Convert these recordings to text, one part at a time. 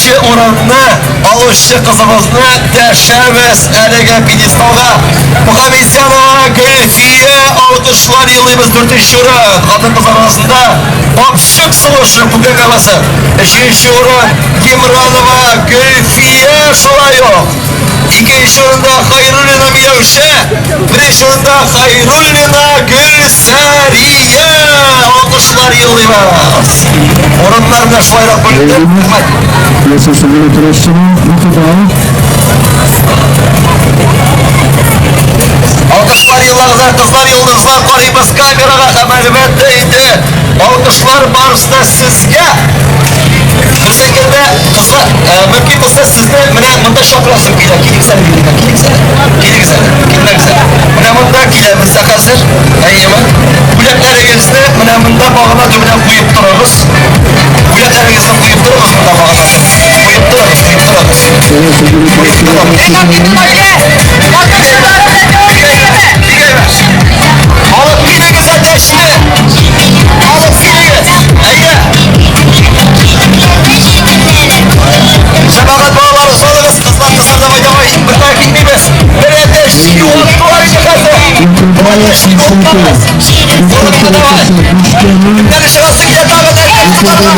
Беренче урынны алучы кызыбызны дәшәбез әлеге пьедесталга. Мухаметзянова Гөлфия, алкышлар юллыйбыз. Дүртенче урын, хатын-кызлар арасында капчык сугышы күкәгә басып. Өченче урын, Гимранова Гөлфия, шулай ук. Икенче урында Хайруллина Миләүшә, беренче урында Хайруллина Гөлсәрия. Алкышлар юллыйбыз. Урыннар менә шулайрак бүленде. Рәхмәт. Алкышлар юллагызлар, кызлар, йолдызлар, карыйбыз камерага һәм, әлбәттә инде, алкышлар барысы да сезгә. Дөрес әйткәндә, кызлар, мөмкин булса, сезне менә монда чакырасым килә. Килегез әле бирегә, килегез әле. Килегез әле, килмәгез әле. Менә монда киләбез дә хәзер. Әйеме? Бүләкләрегезне менә монда багана төбенә куеп торыгыз. Бүләкләрегезне куеп торыгыз монда багана төбенә. Куеп торыгыз, куеп торыгыз. Куеп торыгыз. Алып килегез әтәчне! Алып килегез! Әйдә! Җәмәгать, балалар, салыгыз, кызлар, кызлар, давай, давай, беркая китмибез. Бер әтәч югалттылар инде хәзер. Бу әтәчне югалтмабыз. Салыгыз, давай. Кемнәр чыгасы килә тагын әтәч тотарга?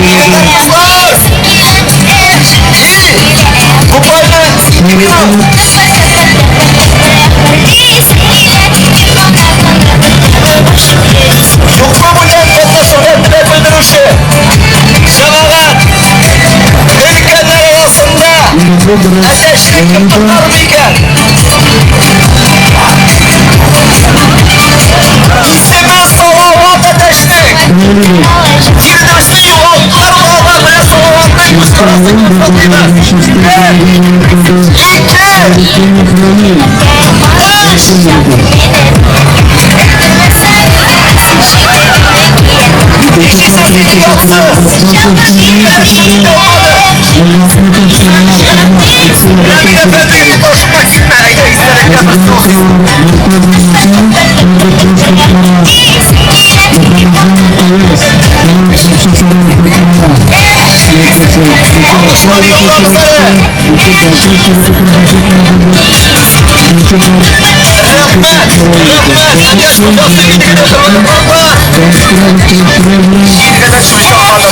Егетләр, кызлар! И, буквально 2 минут. Юкмы бүген катнашырга теләк белдерүче? Җәмәгать, өлкәннәр арасында әтәчне кем тотар микән? Исеме Салават әтәчнең. Фирдәүсне югалттылар балалар, менә Салаватның күз карасын күрсәтәбез. Бер, ике, өч. Икесе син оятсыз. Бер сүз дә алмады. Рәмил әфәндегә тоташма килмә, әйдә истәлеккә бер селфи. Алкышлар юллагыз әле. Рәхмәт, рәхмәт, әтәч хуҗасы инде генә хөрмәтле кунаклар. Җиргә дә төшүче атлар.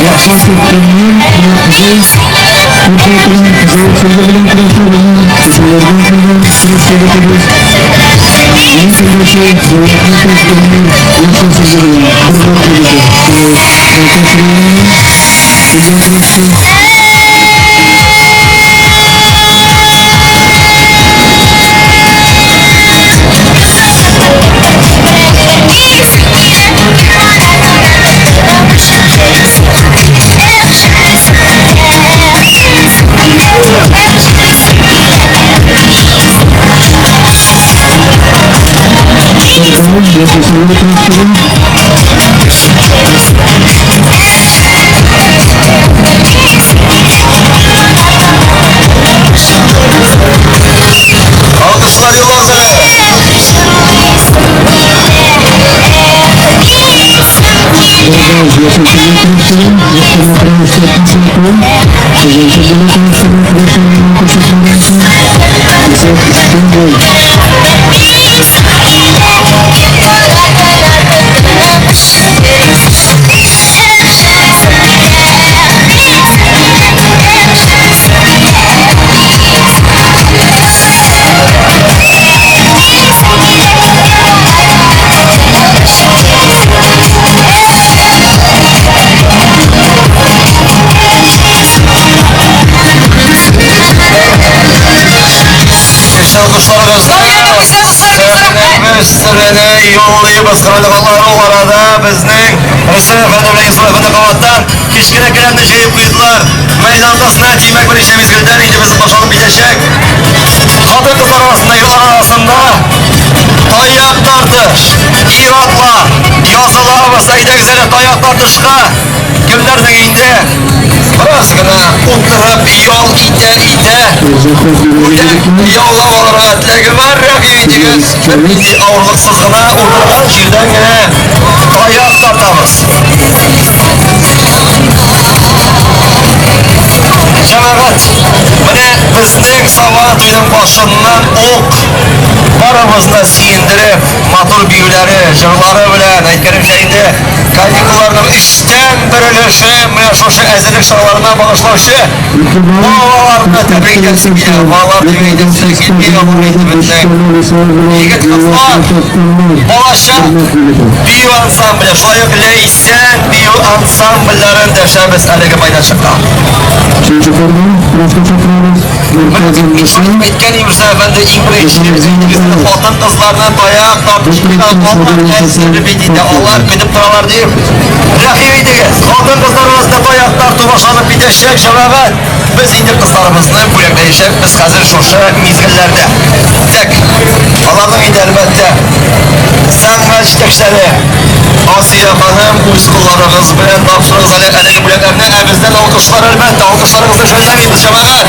Алкышлар юллагыз әле. Көчле алкышларыгызны сәхнәбез юллыйбыз. Хөрмәтле кунаклар, ул арада безнең Рөстәм әфәнде белән Илсур әфәнде кабаттан кечкенә келәмне җәеп куйдылар. Мәйдан уртасына, димәк, берничә мизгелдән инде безнең башланып китәчәк. Хатын-кызлар арасында, ирлар арасында таяк тартыш, ир-атлар язылабыз. Әйдәгез әле таяк тартышка. Кемнәрнең инде бераз гына утырып ял итә-итә бүләк яулап алырга теләге бар, рәхим итегез. Бернинди авырлыксыз гына утырган җирдән генә таяк тартабыз. Сабан туеның башыннан ук барыбызны сөендереп, матур биюләре, җырлары белән, әйткәнемчә инде, каникулларның өчтән бер өлеше менә шушы әзерлек чараларына багышлаучы балаларны тәбрик итәсем килә. Балалар дип әйтәсе килми, алар инде безнең егет-кызлар, балачак бию ансамбле, шулай ук Ләйсән бию ансамбльләрен дәшәбез әлеге мәйданчыкка. Әйткән Имса әфәнде, иң беренче хатын-кызларны таяк тартышырга алар әзер бит инде, алар көтеп торалар дип. Рәхим итегез, хатын-кызлар арасында таяк тарту башланып китәчәк, җәмәгать. Без инде кызларыбызны бүләкләячәкбез хәзер шушы мизгелләрдә. Так, аларның инде әлбәттә сәнгать җитәкчеләре Асия ханым, үз кулларыгыз белән тапшырыгыз әле әлеге бүләкләрне. Ә бездән алкышлар әлбәттә, алкышларыгызны жәлләмибез, җәмәгать.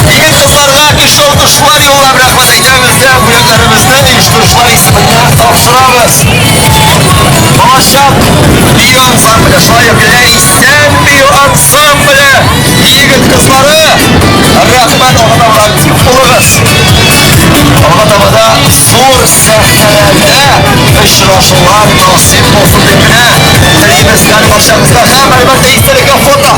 Егет кызларга көчле алкышлар юллап рәхмәт әйтәбез дә бүләкләребезне оештыручылар исеменнән тапшырабыз. Балачак бию ансамбле, шулай ук Ләйсән бию ансамбле егет кызлары, рәхмәт, алга таба актив булыгыз. Алга таба да зур сәхнәләрдә очрашулар насыйп булсын дип кенә телибез һәрбарчагызга һәм әлбәттә истәлеккә фото.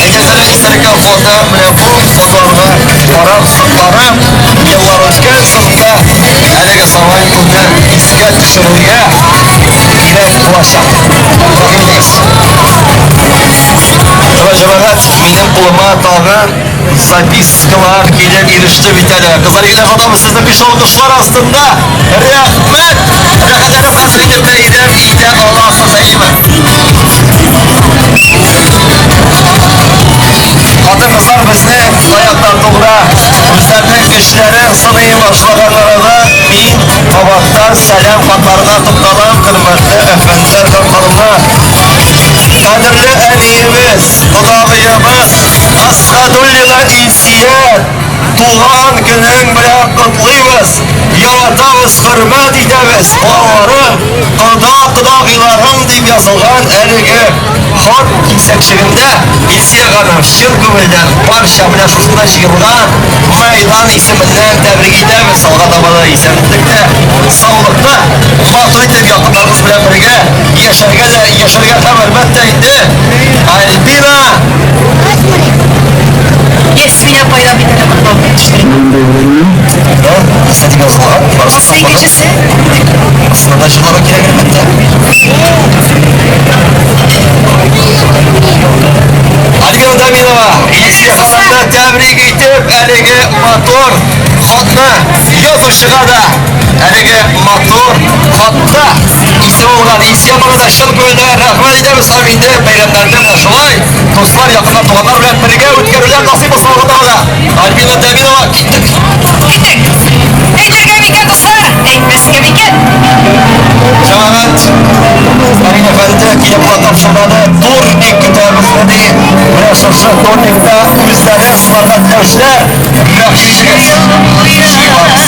Әйдәгез истәлеккә фото, менә бу фотоларга карап, сокланып, еллар үткән соң да әлеге Сабан туйны искә төшерергә кирәк булачак. Рәхим итегез. Шулай, җәмәгать, минем кулыма тагын запискалар килеп иреште бит әле. Кызлар, егетләр, озатабыз сезне көчле алкышлар астында. Рәхмәт! Рәхәтләнеп хәзер инде бәйрәм итә аласыз, әйеме? Хатын-кызлар безнең таяк тартуда үзләренең көчләрен сыный башлаган арада мин кабаттан сәлам хатларына тукталам, хөрмәтле әфәнделәр һәм ханымнар. Кадерле әниебез, кодагыебыз Асхадуллина Илсия, туган көнең белән котлыйбыз, яратабыз, хөрмәт итәбез, балаларың, кода-кодагыйларың дип язылган әлеге хат кисәкчегендә Илсия ханым чын күңелдән барча менә шушында җыелган мәйдан исеменнән тәбрик итәбез. Алга таба да исәнлектә, саулыкта, матур итеп якыннарыгыз белән бергә яшәргә дә яшәргә һәм әлбәттә инде Альбина Есть меня пайда бит әле котлау төштереп. Да, нәрсә дип язылган? Барысын Сый тапмадым. кечесе. Астында җырларга кирәк әлбәттә. Альбина Даминова, Илсия ханымны тәбрик итеп, әлеге матур хатны язучыга да, әлеге матур хатта исеме булган Илсия апага да чын күңелдән рәхмәт итәбез һәм инде бәйрәмнәрне менә шулай дуслар, якыннар, туганнар белән бергә үткәрүләр насыйп булсын алга таба да. Альбина Даминова, киттек. Киттек. Әйтергә микән, дуслар? Әйтмәскә микән? Җәмәгать, Фәрит әфәнде килеп кына тапшырмады, турник көтәбез ди. Менә шушы турникта үзләре сынарга теләүчеләр, рәхим итегез. Җыелабыз.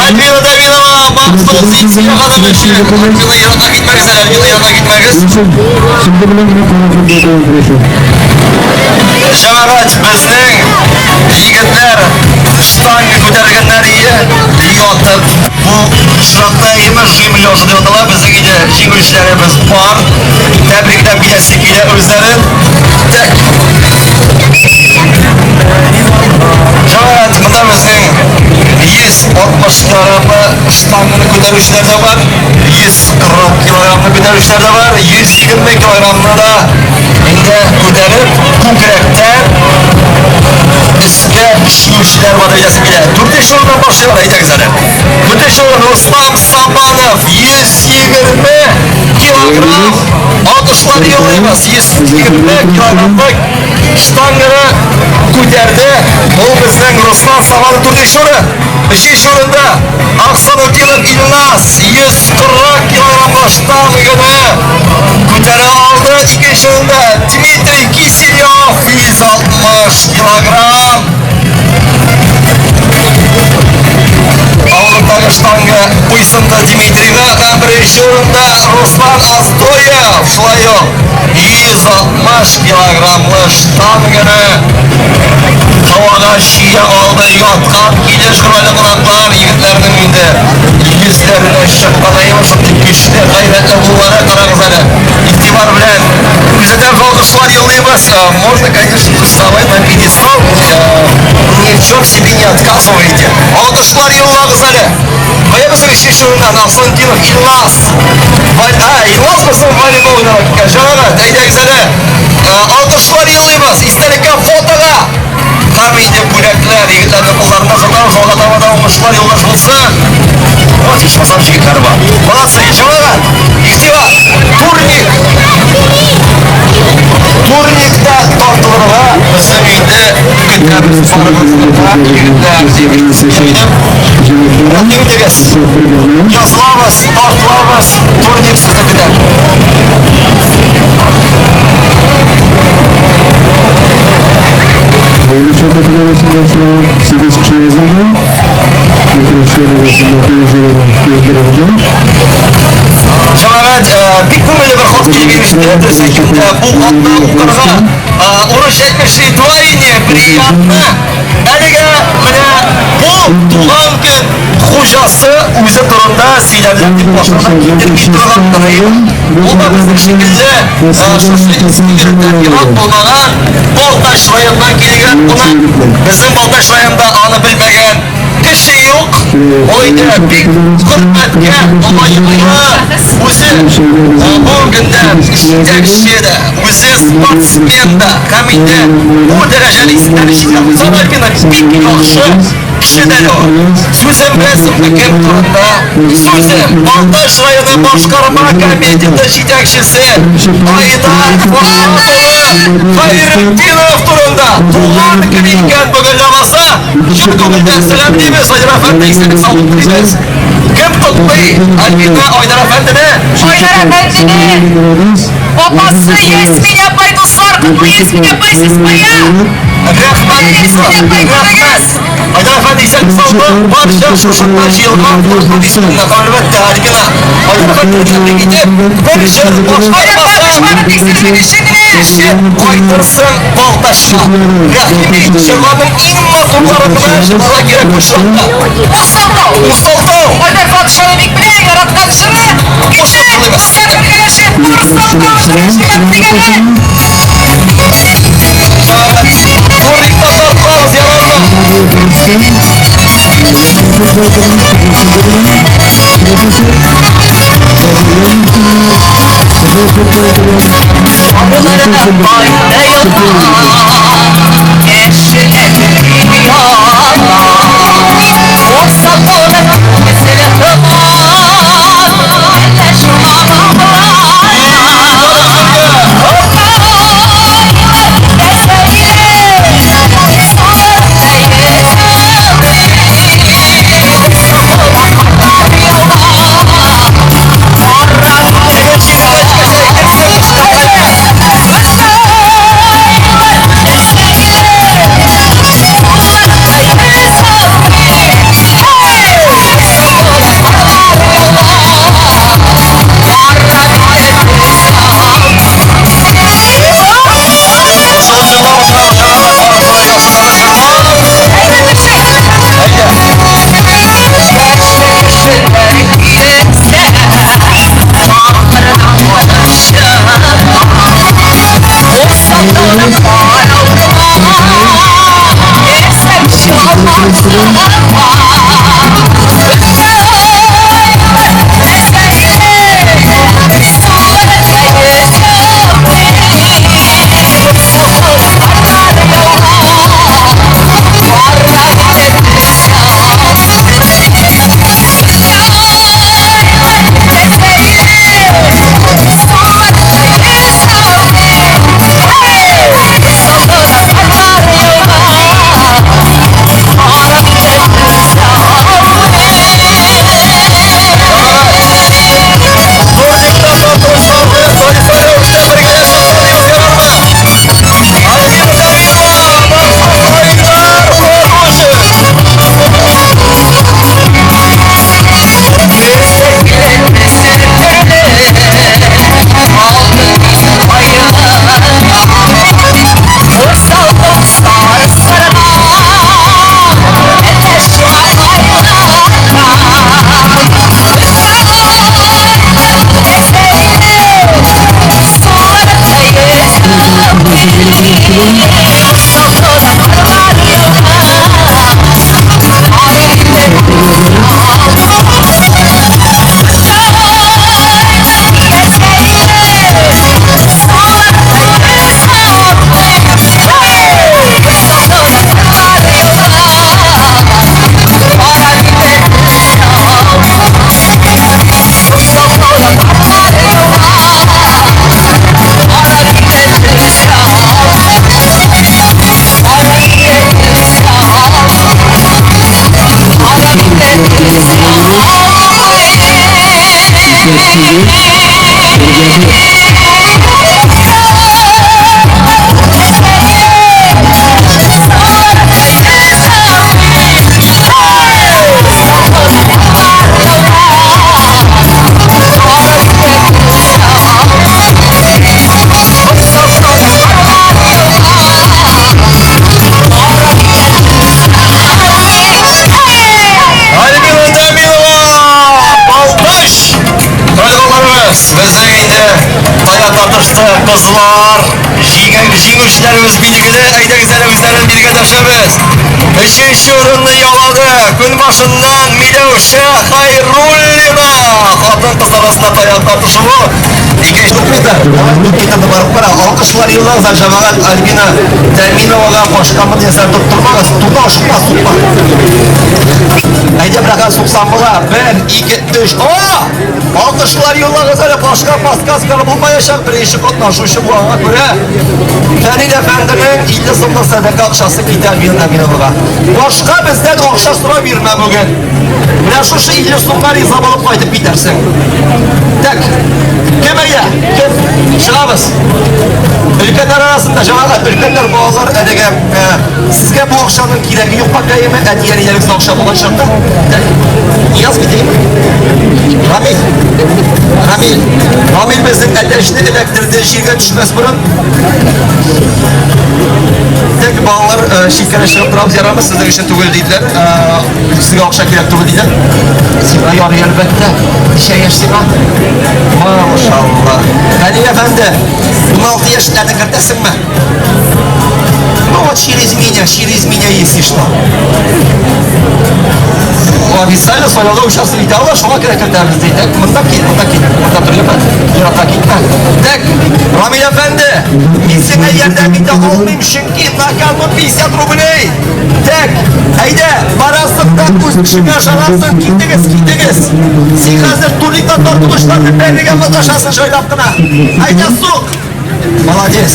Альбина Давидова, махсус Ильфия ханым өчен. Альбина, еракка китмәгез әле, Альбина, еракка китмәгез. Җәмәгать, безнең егетләр штанга күтәргәннәр ие, ятып. Бу очракта имеш жим лежа дип атала, безнең инде җиңүчеләребез бар. Тәбрикләп киләсе килә үзләрен. Так. Җәмәгать, монда безнең 160 килограммлы штанганы күтәрүчеләр дә бар, 140 килограммны күтәрүчеләр дә бар, 120 килограммны да инде күтәреп, күкрәктән өскә чөючеләр бар дип әйтәсем килә. Дүртенче урыннан башлыйлар, әйдәгез әле. Дүртенче урын Руслан Сабанов, 120 килограмм. Алкышлар юллыйбыз, 120 килограммлык штанганы күтәрде. Ул безнең Руслан Сабанов дүртенче урын. Өченче урында Ахсанутдинов Илназ 140 килограммлы штанганы күтәрә алды. Икенче урында Дмитрий Киселев 160 килограмм. Авырлыктагы штанга буйсынды Дмитрийга һәм беренче урында Руслан Аздоев шулай ук 160 килограммлы штанганы һавага чөя алды яткан килеш. Хөрмәтле кунаклар, егетләрнең инде йөзләренә чыккан шундый көчле, гайрәтле булулары, карагыз әле. Игътибар белән күзәтәбез, алкышлар юллыйбыз. Можно, конечно, вставать на пьедестал, ни в чем себе не отказываете. Алкышлар юллагыз әле. Кая безнең өченче урыннан Ахсантинов Илназ. А, Илназ безнең волейбол уйнап киткән. Әйдәгез әле. Алкышлар юллыйбыз. Истәлеккә фотога. Һәм инде бүләкләр егетләрнең кулларында сатабыз. Алга таба да уңышлар юлдаш булсын. Вот ичмасам җегетләр бар. Молодцы, җәмәгать. Игътибар. Турник. Турникта тартылырга безнең инде көтәбез барыбызны да, егетләр. Егетегез. Язылабыз, тартылабыз, турник сезне көтә. Җәмәгать, бик күңелле бер хат килеп иреште. Дөрес әйткәндә, бу хатны укырга урысча әйтмешли вдвойне приятно. Әлегә менә бу туган көн хуҗасы үзе турында сөйләрлек дип башына китерми торган тырыйм. Ул да безнең шикелле шушы Иске ерак булмаган Балтач районыннан килгән кунак. Безнең Балтач районында аны белмәгән кеше юк. Ул инде бик хөрмәткә лаеклы, үзе бу көндә җитәкче дә, үзе спортсмен да һәм инде бу дәрәҗәле исемнәрне читкә куйса да, Альбина бик яхшы кеше дә әле ул. Сүзем беләсеңме кем турында? Сүзем Балтач районы башкарма комитеты җитәкчесе Айдар Фоат улы Хәйретдинов турында. Туган көне икән бүген ләбаса. Чын күңелдән сәламлибез, Айдар әфәнде, исәнлек саулык телибез. Кем котлый Альбина Айдар әфәндене? Айдар әфәндене апасы Ясмин апай, дуслар, котлый. Ясмин апай, сез кая? Рәхмәт, рәхмәт. Айдар әфәнде, исәнлек саулык. Барча шушында җыелган халыкның исеменнән һәм әлбәттә Альбина Айдар әфәндене тәбрик итеп, бер җыр башкармаса, кеше кайтырсың Балтачка. Рәхим ит, җырларның иң матурларын гына җырларга кирәк бу очракта. Урсалтау. Урсалтау. Айдар Фатышаны бик белә, яраткан җыры. Кушып җырлыйбыз. Дуслар, бергәләшеп, Урсалтау җырын җырлап дигәнне. Турникта тартабыз, ярармы? Альбина Дамилова, Балтач! Кайгыларыбыз, безнең инде тая тартышты кызлар, җиңүче. Җиңүчеләребез билгеле, әйдәгез әле үзләрен биргә дәшәбез. Өченче урынны яулады Күнбашыннан Миләүшә Хайруллина. Хатын-кыз арасында таяк тартышуы. Икенче китә. Китә барып бара. Алкышлар юллагыз, җәмәгать Альбина Тәминовага башка бер нәрсә тоттырмагыз. Туда ашыкма, сукма. Әйдә, брахан суксам була. Бер, ике, өч. О! Алкышлар юллагыз әле, башка подсказкалар булмаячак, беренче катнашучы булганга күрә. Фәрид әфәнденең 50 сумлык сәдака акчасы китә Альбина Әминовага. Башка бездән акча сорап йөрмә бүген. Менә шушы 50 сумга риза булып кайтып китәрсең. Так, кем әйдә? Кем? Чыгабыз. Өлкәннәр арасында, җәмәгать, өлкәннәр, балалар, әлеге сезгә бу акчаның кирәге юк пока яме, әти-әниләрегездә акча булган чакта. Так, Нияз китәйме? Рамил. Рамил. Рамил безнең әтәчне эләктерде, җиргә төшмәс борын. Тек балалар читкә чыгып торабыз, ярамы, сезнең өчен түгел диделәр. Сезгә акча кирәк түгел диделәр. Сиңа ярый әлбәттә. Ничә яшь сиңа? Машалла. Хәлил әфәнде, 16 яшьләрне кертәсеңме? Ну вот через меня, если что. Официально сайлауда участвовать итә ала, шуңа күрә кертәбез ди. Так, монда кил, монда кил. Монда тор, япа. Еракка китмә. Так, Рамил әфәнде, мин сиңа ярдәм итә алмыйм, чөнки на кону 50 рублей. Так, әйдә, барасың да үз көчеңә ышанасың, китегез, китегез. Син хәзер турникта тартылышларны бәрергә маташасың җайлап кына. Әйдә, сук. Молодец.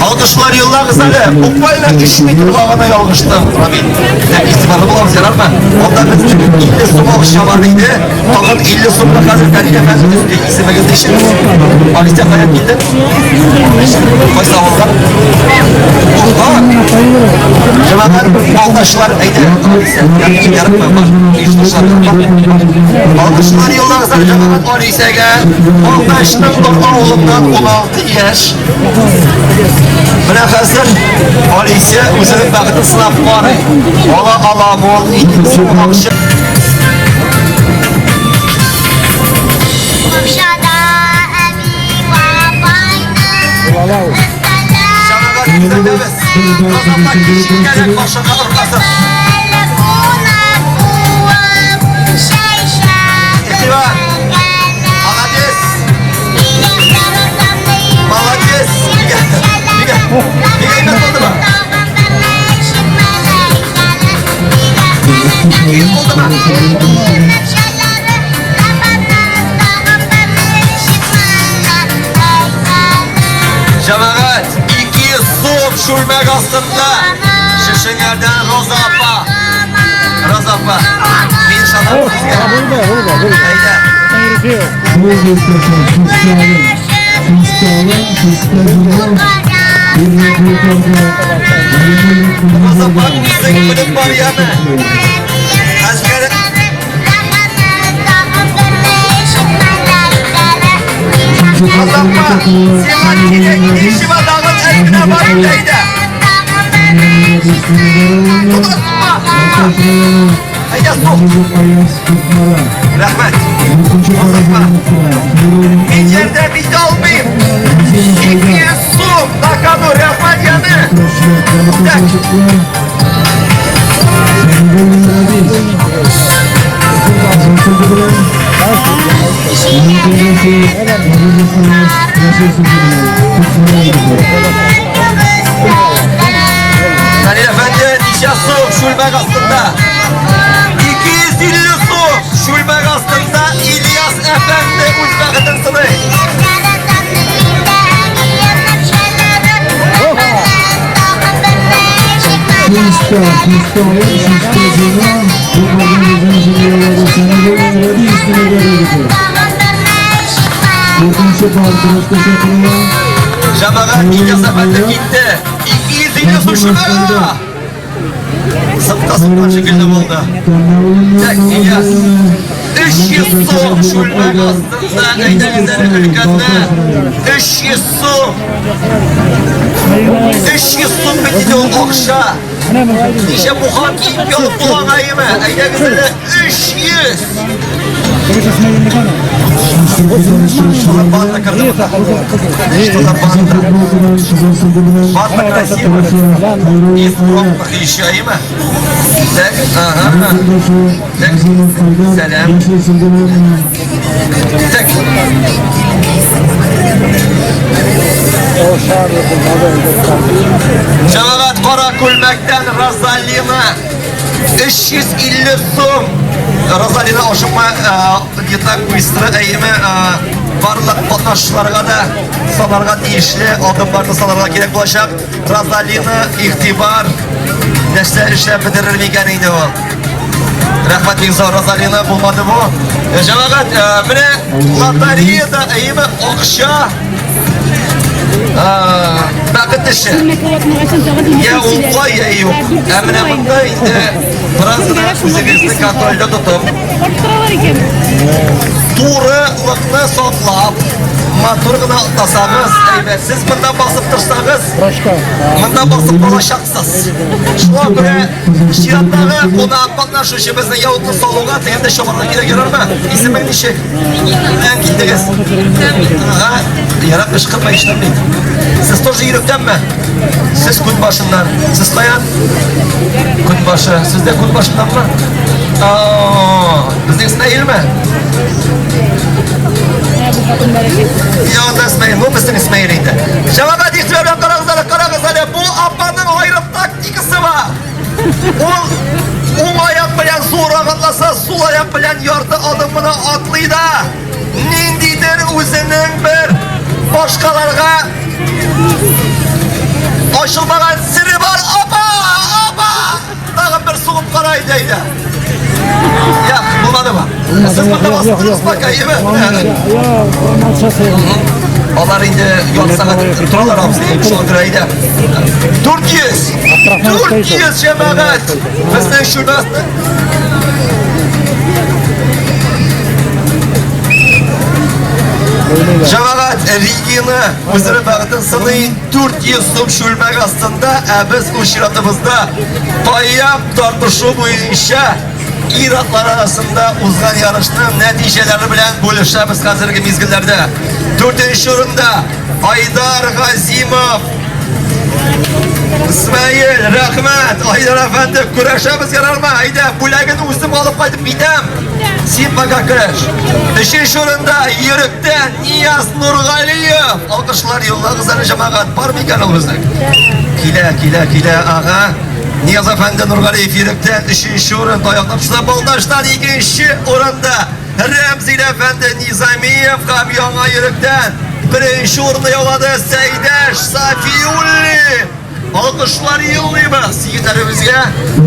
Алкышлар юллагыз әле. Буквально 3 метрга гына ялгыштым, Рамил. Ләкин игътибарлы булабыз, ярармы? Анда безнең 50 сум акча бар иде. Тагын 50 сумны хәзер Фәридә әфәнде өсти. Исемегез ничек? Алисә каян килде? Кайсы авылдан? Уфа. Җәмәгать, алкышлар әйдә. Алисә, ярармы? Алкышлар юллагыз әле, җәмәгать Алисәгә. Балтачның бер авылыннан 16 яшь. Менә хәзер Алисә үзенең бәхетен сынап карый. Ала ала мул 50 сум акча. Бакчада әби бабайның Җәмәгать күзәтәбез. Казанда кичеккәнрәк башына ыргасыз. Әле кунак куып, чәй Игътибар. Молодец. Молодец. Бигә, бигә, бигә әйбәт булдымы? Киң булдымы? Җәмәгать, 200 сум чүлмәк астында. Шешеңәрдән Роза апа. Роза апа, мин ышанам сезгә. Әйдә. Роза апа, үзең белеп бар яме. Хәзер Роза апа, сиңа кирәк ничего тагын әле бар инде әйдә. Тотасыңмы? Әйдә, сук. Рәхмәт. Роза апа, мин ярдәм итә алмыйм. 200 сум на кону, рәхмәт яме. Так. Хәлил әфәнде, ничә сум чүлмәк астында? 250 сум чүлмәк астында Ильяс әфәнде үз бәхетен сыный. Җәмәгать, Ильяс әфәнде китте. 250 сум чүлмәк! Сыпта сыпкан шикелле булды. Так, Ильяс. 300 сум чүлмәк астында, әйдәгез әле өлкәннәр. 300 сум. 300 сум бит инде ул акча. Ничә бухан киеп ялып булган әйеме? Әйдәгез әле 300. Что за банда керде монда? Что за банда? Банда красиво. И в пробках еще, әйеме? Так, ага. Так, сәлам. Так. Җәмәгать кара күлмәктән Розалина 350 сум. Розалина ашыкма, не так быстро, әйеме, барлык катнашучыларга да санарга тиешле адымнарны санарга кирәк булачак. Розалина, игътибар, нәрсә эшләп бетерер микән инде ул? Рәхмәт бик зур, Розалина, булмады бу. Җәмәгать, менә лотереяда, әйеме, акча бәхет эше. Я ул кай, я юк. Ә менә монда инде бераз гына үзегезне контрольдә тотып, турылыкны саклап, матур гына атласагыз, әйбәт. Сез монда басып торсагыз, монда басып калачаксыз. Шуңа күрә чираттагы кунак катнашучы безнең яулыкны салуга тегендә чабарга кирәк, ярармы? Исемең ничек? Каян килдегез? Ага, ярап кычкырма ишетәм бит. Сез тоже йөрәктәнме? Сез күн башыннан. Сез каян? Күн башы. Сез дә күн башыннанмы? Безнең Исмәилме? Янда Исмәил, бу безнең Исмәил инде. Җәмәгать игътибар белән карагыз әле, карагыз әле. Бу апаның аерым тактикасы бар. Ул уң аяк белән зуррак атласа, сул аяк белән ярты адым гына атлый да, ниндидер үзенең бер башкаларга ачылмаган сере бар. Апа! Апа! Тагын бер сугып кара иде, әйдә. Я, булмадымы? Сез монда басып торыгыз пока, әйеме? Алар инде ярты сәгать торалар абзый, шуңа күрә әйдә. 400! 400 җәмәгать! Безнең чүлмәсне Җәмәгать, Регина үзенең бәхетен сыный 400 сум чүлмәк астында, ә без үз чиратыбызда таяк тартышу буенча ир-атлар арасында узган ярышның нәтиҗәләре белән бүлешәбез хәзерге мизгелләрдә. Дүртенче урында Айдар Газимов. Исмаил, рәхмәт! Айдар әфәнде, көрәшәбез ярармы? Әйдә, бүләген үзем алып кайтып китәм. Син пока көрәш. Өченче урында Йөректән Нияз Нургалиев. Алкышлар юллагыз әле, җәмәгать. Бар микән ул безнең? Килә, килә, килә, ага. Нияз әфәнде Нургалиев Йөректән өченче урын, таяктан төшә Балтачтан икенче урында Рәмзил әфәнде Низамиев һәм Яңа Йөректән беренче урынны яулады Сәйдәш Сафиуллин. Алкышлар юллыйбыз егетләребезгә.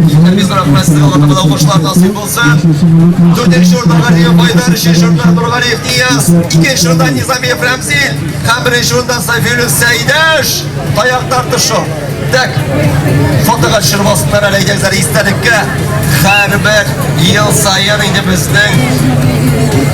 Егетләребез рәхмәт сезгә, Алла Тәгалә уңышлар насыйп булсын. Дүртенче урында Галиев Айдар, өченче урында Нургалиев Нияз, икенче урында Низамиев Рәмзил һәм беренче урында Сафиуллин Сәйдәш. Таяк тартышу. Так, фотога төшереп алсыннар әле, әйдәгез әле истәлеккә. Һәрбер ел саен инде безнең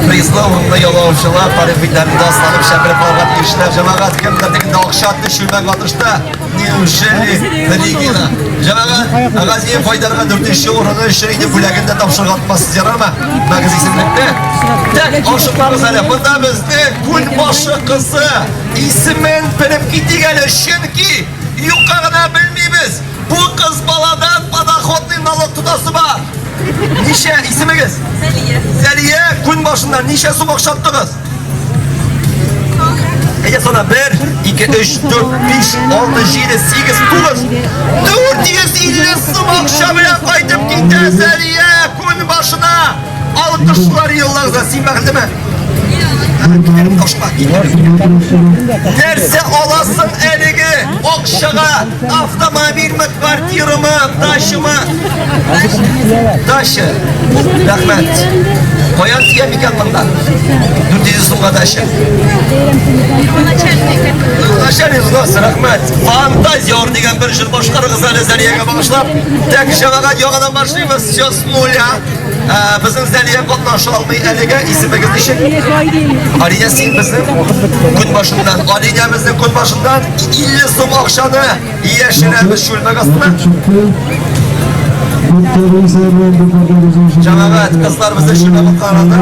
призлы урынны яулаучылар тарих битләрендә асланып шәпелеп калырга тиешләр. Җәмәгать, кемдер тегендә акча атты, чүлмәк атышты. Неужели Регина? Җәмәгать, Газиев Айдарга дүртенче урыны өчен инде бүләген дә тапшырырга онытмассыз, ярармы? Мәгез исемлектә. Так, ашыкмагыз әле. Монда безнең күл башы кызы исемен белеп китик әле, чөнки юкка гына белмибез. Бу кыз баладан подоходный налог тотасы бар. Ничә исемегез? Зәлия. Зәлия, күн башыннан ничә сум акча оттыгыз? Әйдә сана 1, 2, 3, 4, 5, 6, 7, 8, 9. 450 сум акча белән кайтып китә Зәлия күн башына. Алкышлар юллагыз, син бәхетлеме? Нәрсә аласың әлеге акчага? Автомобильме, квартирамы, дачамы? Дача. Рәхмәт. Каян тия микән монда? 400 сумга дача. Начальник взнос, рәхмәт. Фантазер дигән бер җыр башкарыгыз әле Зәлиягә багышлап. Так, җәмәгать яңадан башлыйбыз. Все с нуля. Безнең Зәлия катнаша алмый әлегә. Исемегез ничек? Алинә, син безнең көн башыннан. Алинә безнең көн башыннан 50 сум акчаны яшерәбез чүлмәк астына. Җәмәгать, кызлар безнең чүлмәк аткарында.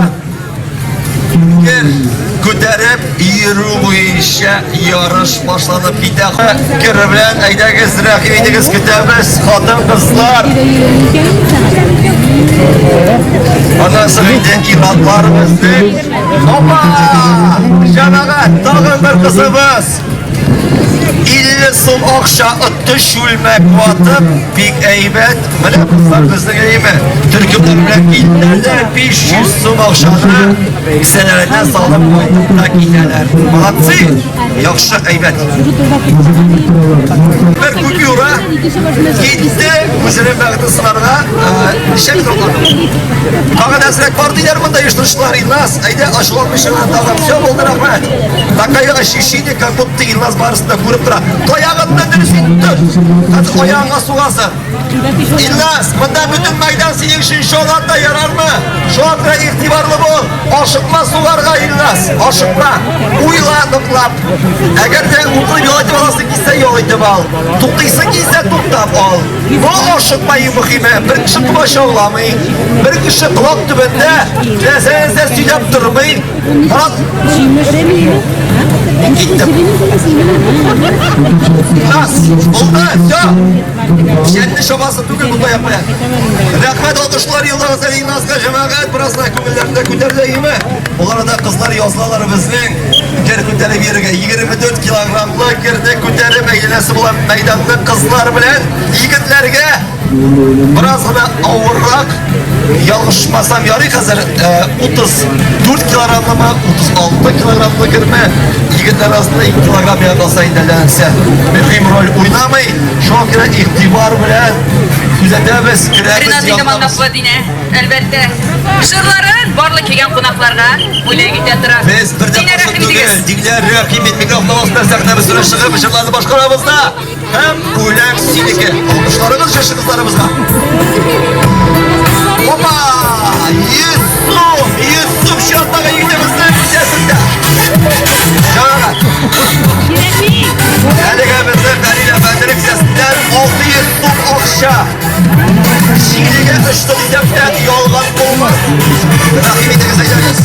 Кер. йөрү буенча ярыш башланып китә. Кер белән әйдәгез, рәхим итегез, көтәбез, хатын-кызлар. Аннан соң инде ир-атлар безнең. Опа! Җәмәгать, тагын бер кызыбыз. 50 сум акча отты чүлмәк ватып, бик әйбәт. Менә кызлар безнең әйеме. Төркемнәр белән килделәр дә 500 сум акчаны кесәләренә салып кайтып та китәләр. Молодцы! Яхшы, әйбәт. Бер купюра китте үзенең бәхетен сынарга. Ничә метр? Тагын әзрәк бар диләр монда оештыручылар. Илназ, әйдә, ачуланмыйча гына тагын. Все булды, рәхмәт. Такая ощущение, как будто Илназ барысын да күреп тора. Таягыңны дөрес итте. Хәзер аягыңа сугасың. Илназ, монда бөтен мәйдан синең өчен шуңа да ярармы? Шуңа күрә игътибарлы бул. Ашыкма сугарга, Илназ, ашыкма. Уйла ныклап. Әгәр дә утырып ял итеп аласың килсә, ял итеп ал. Туктыйсың килсә, туктап ал. Бу ашыкма иң мөһиме. Бер кеше комачауламый, бер кеше колак төбендә нәрсә-нәрсә сөйләп тормый. Морат, мин киттем. Илназ, булды, все. Җәнне чабасы түгел бу таяк белән. Рәхмәт алкышлар юллагыз әле Илназга, җәмәгать, бераз гына күңелләрне дә күтәрде, әйеме? Ул арада кызлар язылалар безнең кер күтәреп йөрергә. 24 килограммлы керне күтәреп әйләнәсе була мәйданны кызлар белән егетләргә. Бераз гына авыррак, ялгышмасам ярый хәзер 34 килограммлымы, 36 килограммлы керме, егетләр арасында 2 килограмм миңа калса инде әллә нәрсә мөһим роль уйнамый. Шуңа күрә игътибар белән күзәтәбез, керәбез, Ренат янабыз. Динә, әлбәттә, җырларын барлык килгән кунакларга бүләк итә тора. Без бер дә Динә, каршы рәхим түгел. итегез. Дилә, рәхим ит, микрофон астына сәхнәбез белән чыгып, җырларны башкарабыз да. Һәм бүләк синеке. Алкышларыгыз җырчы кызларыбызга. Опа! 100 сум! 100 сум чираттагы егетебезнең кесәсендә. Җәмәгать. Әлегә безнең Фәрил әфәнденең кесәсеннән 600 сум акча. Җиңелгә очты дисәм дә ялган булмас. Рәхим итегез, әйдәгез.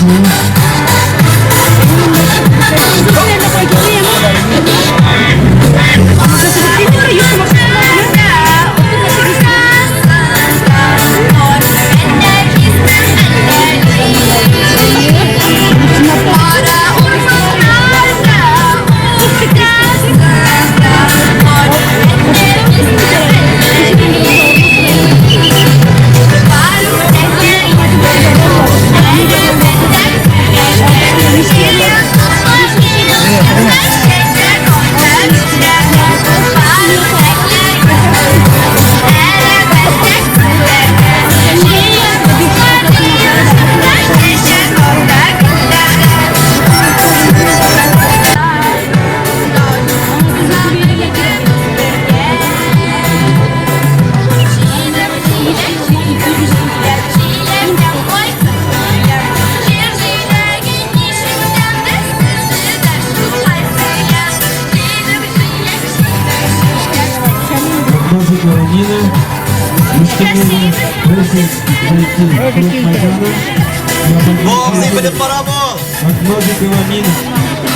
Бу абзый белеп бара бу.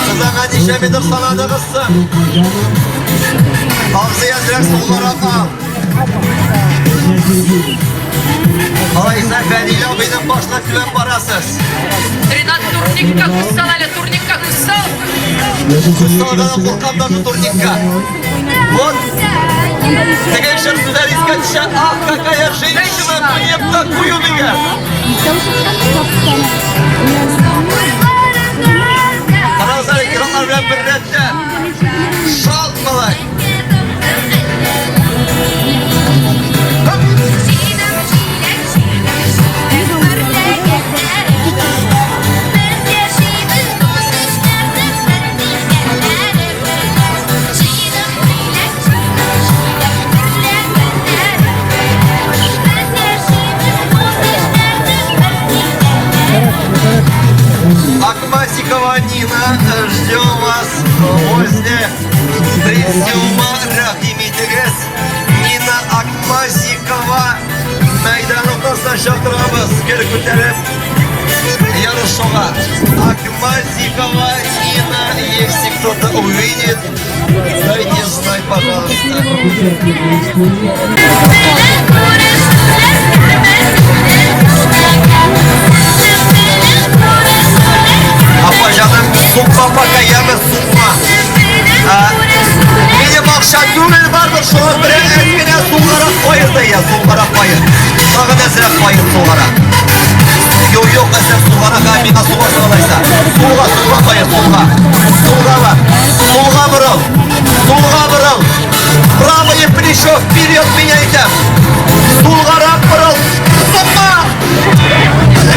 Сез аңа ничә метр санадыгыз соң? Абзый әзрәк сулларак ал. Алайса Фәнил абыйның башына түбән барасыз. Ренат турникка күз сал әле, турникка күз сал. Күз салганы куркам даже турникка. Вот. Теге шыр сүзләр искә төшә. Ах, какая женщина, мне б такую дигән. Карагыз әле, ир-атлар белән бер рәттә. Шалт малай. Акмасикова Нина, ждем вас возле президиума. Рәхим итегез. Нина Акмасикова мәйдан уртасына чакырабыз. Гел күтәреп ярышуга. Акмасикова Нина. Дайте знать, пожалуйста. Апа җаным, сукма пока, яме сукма. Минем акча түгел барбер, шуңа күрә әз генә сулгарак каер да я, сулгарак каер. Тагын әзрәк каер сулгарак. Юк, юк, әзрәк сулгарак, ә миңа суга алайса. Сулга, сулга каер, сулга. Сулга бар. Сулга борыл. Сулга борыл. Правое плечо вперед меня әйтәм. Сулгарак борыл. Сукма!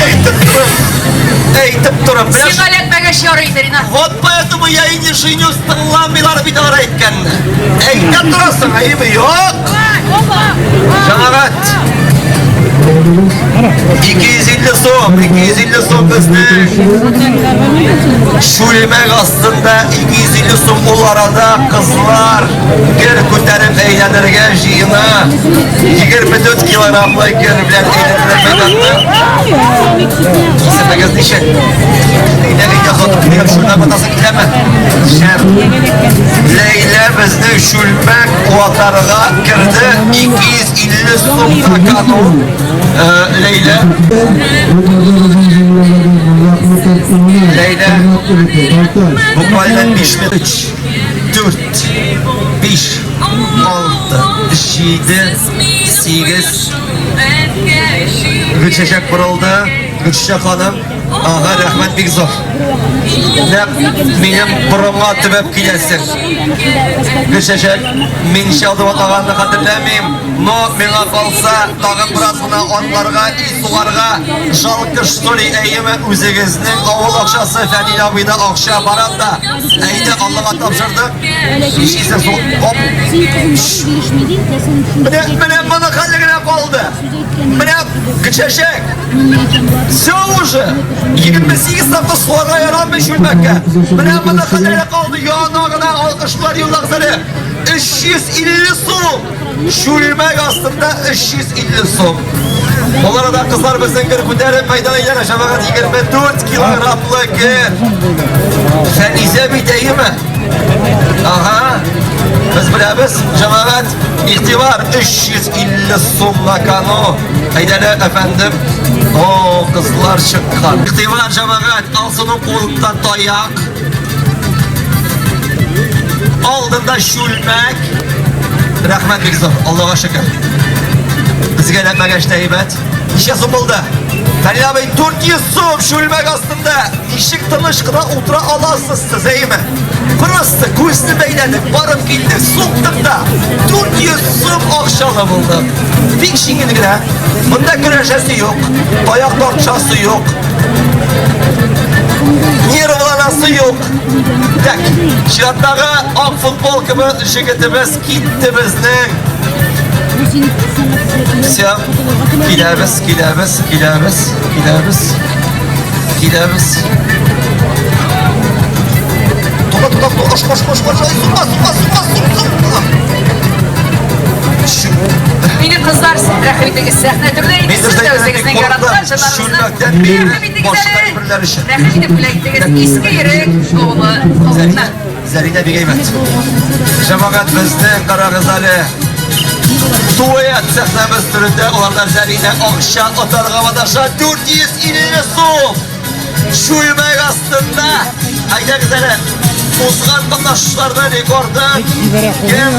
Әйтеп торам. Әйтеп торам. Менә Сиңа эләкмәгәч ярый инде, Ринат. Вот поэтому я и не женюсь, тыңламыйлар бит алар әйткәнне. Әйтә торасың, әйеме? Юк! Җәмәгать! 250 сум, 250 сум безнең. Чүлмәк астында 250 сум ул арада кызлар гер күтәреп әйләнергә җыена. 24 килограммлы гер белән әйләнергә мәйданны. Исемегез ничек? Ләйлә, әйдә, хатын, минем чүлмәк атасы киләме? Шәп. Ләйлә безнең чүлмәк ватарга керде. 250 сум на кону. Ләйлә. Ләйлә. Буквально 5 минут. 3, 4, 5, 6, 7, 8. Гөлчәчәк борылды. Гөлчәчәк ханым. Ага, рәхмәт бик зур. Нәкъ минем борынга төбәп киләсең. Гөлчәчәк, мин чалдып атлаганны хәтерләмим, но миңа калса, тагын бераз гына атларга и сугарга жалко что ли, әйеме, үзегезнең авыл акчасы, Фәнил абыйда акча бар анда. Әйдә, Аллага тапшырдык. Нишлисең соң? Оп. Менә, менә моны хәле генә калды. Менә Гөлчәчәк. Все уже. 28 тапкыр сугарга ярамый чүлмәккә. Менә моны хәле генә калды. Яна гына алкышлар юллагыз әле. 350 сум. Чүлмәк астында 350 сум. Ул арада кызлар безнең гер күтәреп мәйдан әйләнә. Җәмәгать 24 килограммлы гер. Фәнизә бит әйеме? Ага. Без беләбез, җәмәгать, игътибар, 350 сум на кону. Әйдәле, әфәндем. О, кызлар чыккан. Игътибар, җәмәгать, Алсуның кулында таяк. Алдында чүлмәк. Рәхмәт бик зур, Аллага шөкер. Безгә эләкмәгәч тә әйбәт. Ничә сум булды? Фәрил абый, 400 сум чүлмәк астында. Ничек тыныч кына утыра аласыз сез, әйеме? Просто күзне бәйләдек, барып килдек, суктык та 400 сум акчалы булдык. Бик җиңел генә. Монда көрәшәсе юк, таяк тартышасы юк. Нервланасы юк. Так, чираттагы ак футболкамы җегетебез китте безнең. Все, киләбез, киләбез, киләбез, киләбез. Киләбез. Тука, тука, тука, кош, кош, кош, кош, ай, сукма, сукма, сукма, сук, сук. Мине кызлар, рәхим итегез, сәхнә түрдә инде сез дә үзегезнең яраткан җырларыгызны рәхим итегез әле. Рәхим итеп бүләк итегез Иске Йөрек авылы халкына. Зәринә бик әйбәт. Җәмәгать безнең карагыз әле. Дуэт сәхнәбез түрендә аларда Зәринә акча отарга маташа 450 сум. Чүлмәк астында. Әйдәгез әле. Узган катнашучыларны рекордын кем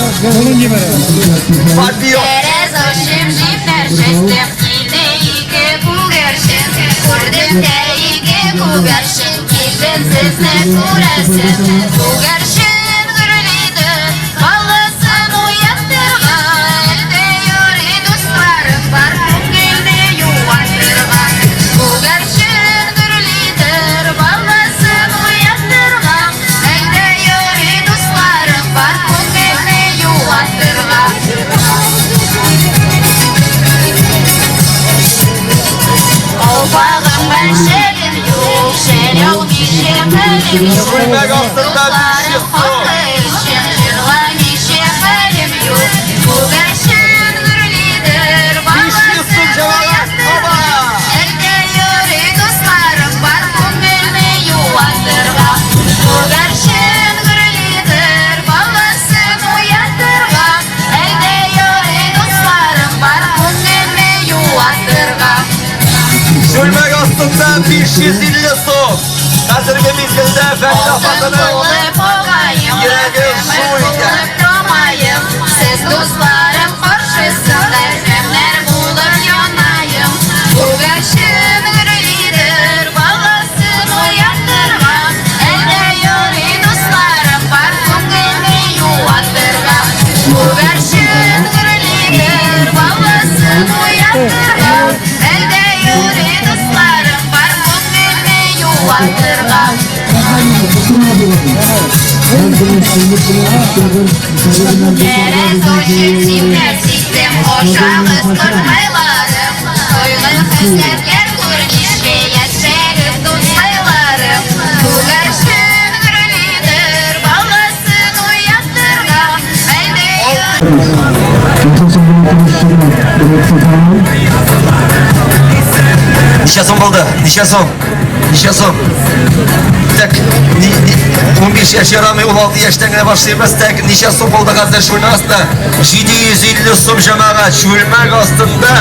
побьет? Тәрәз ачып җибәрчестем, килде ике күгәрчен. Күрдем дә ике күгәрчен, килдем сезне күрәсем. Күгәрчен гөрлиде, баласын уяттырга. Әлдә йөри дусларым бар, күңелне юатырга. Күгәрчен гөрлидер, баласын уяттырга. Әлдә йөри дусларым бар, күңелне юатырга. Калфагымда шәлем юк, шәл алмыйча хәлем юк. Чүлмәк астында 500 Дусларым сум. хакы өчен җырламыйча хәлем юк. Күгәрчен гөрлидер, 500 сум баласын җәмәгать. Оба! уяттырга. Әлдә йөри дусларым бар, күңелне юатырга. Күгәрчен гөрлидер, 550 сум. Хәзерге мизгелдә Фәнил Алтын апасының булып агаем, йөрәге көмеш шу итә. булып тамаем, Сез дусларым каршысында шәмнәр булып янаем. Күгәрчен гөрлидер, баласын уяндырган, Әллә йөри дусларым бар күңелне юатырга. Күгәрчен гөрлидер, баласын уяндырган, Әллә йөри дусларым бар күңелне юатырга. Тәрәз ачып сипләп сиздем, Ашагыз корткайларым. Тойгы хәсрәтләр күрмичә яшәгез, дускайларым. Күгәрчен гөрлидер, баласын уяттырган, Әлдә Ничә сум булды? Ничә сум? Ничә сум? Так, ни, ни, 15 яшь ярамый, 16 яшьтән генә башлыйбыз. Так, ничә сум булды хәзер чүлмәк астында? 750 сум җәмәгать, чүлмәк астында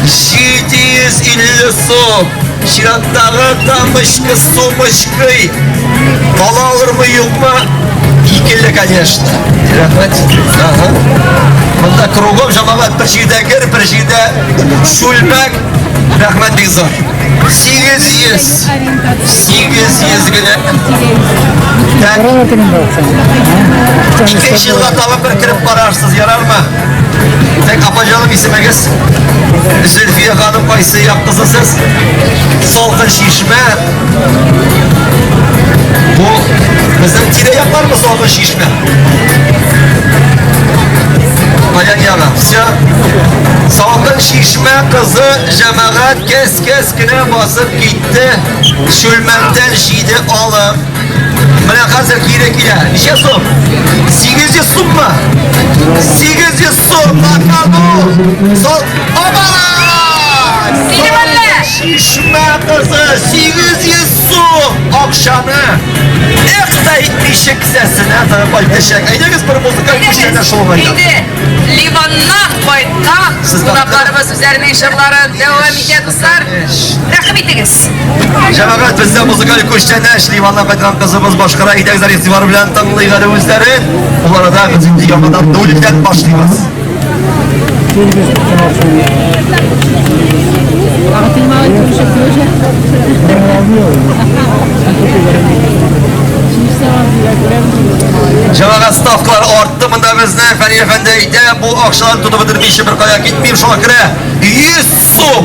750 сум. Чираттагы тамочка сумочкой. Ала алырмы, юкмы? Икеле, конечно. Рәхмәт. Ага. Монда кругом җәмәгать бер җирдә кер, бер җирдә чүлмәк. Рәхмәт бик зур. 800. 800 генә. Так. Икенче елга тагын бер кереп карарсыз, ярармы? Так, апа җаным, исемегез? Зөлфия ханым, кайсы як кызы сез? Салкын Чишмә. Бу безнең тирә яклармы Салкын Чишмә? Каян ягы? Все. Салкын Чишмә кызы җәмәгать кәс-кәс кенә басып китте. Чүлмәктән җиде алып. Менә хәзер кире килә. Ничә сум? 800 суммы? 800 сум на кону. Сол. Оба! Синең әллә? Чишмә кызы 800 сум акчаны эх та итмичә кесәсенә тыгып кайтачак. Әйдәгез бер музыкаль күчтәнә шул уңайдан. Инде Ливаннан кайткан Сез кунакларыбыз үзләренең җырларын дәвам итә, дуслар. Рәхим итегез. Җәмәгать, бездә музыкаль күчтәнәч Ливаннан кайткан кызыбыз башкара. Әйдәгез, игътибар белән тыңлыйк әле үзләрен. Ул арада без инде яңадан нульдән башлыйбыз. Җәмәгать, ставкалар артты монда безне. Фәни әфәнде әйтә, бу акчаларны тотып бетермичә бер кая китмим, шуңа күрә 100 сум.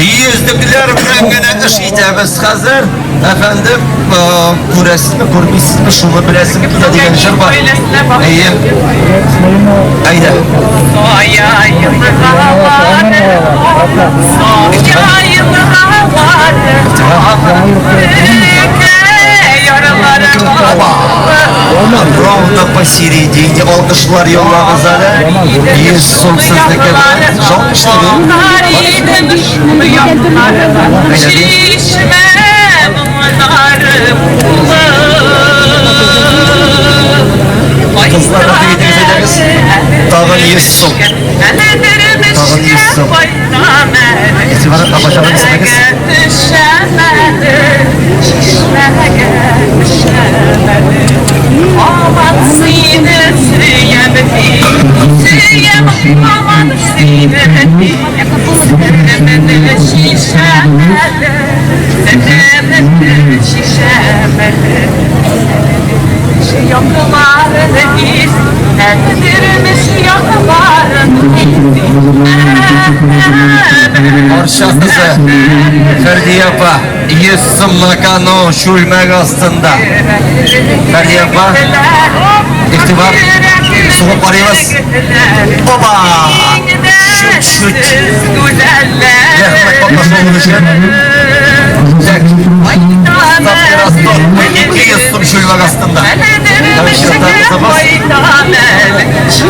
Йөзлекләр белән генә эш итәбез хәзер. Әфәндем, күрәсезме, күрмисезме, шуны беләсем килә дигән җыр бар. Әйе. Әйдә. Соя елгалары, Соя елгалары, Ярлары Оба! Ровно посередине алкышлар юллагыз әле. 100 сум сезнеке белән. Жалко, что ли? Чишмә моңнары Кызлар, рәхим итегез, әйдәгез. Тагын 100 сум. Тагын 100 сум. Игътибар, апа-җаным, исемегез? Төшәмәде, чишмәгә төшәмәде. Aman seni сөям, сөям, aman seni. Серемне шишәмәле, серемне шишәмәле. Якларын из, әндермеш якларын. Арча кызы Фәрдия апа 100 сум на кону чүлмәк астында. Фәрдия апа, игътибар, сугып карыйбыз. Оба! Чуть-чуть. Рәхмәт катнашуыгыз өчен. Так, ставки растут. 200 сум чүлмәк астында. Давай чираттагы кызыбыз.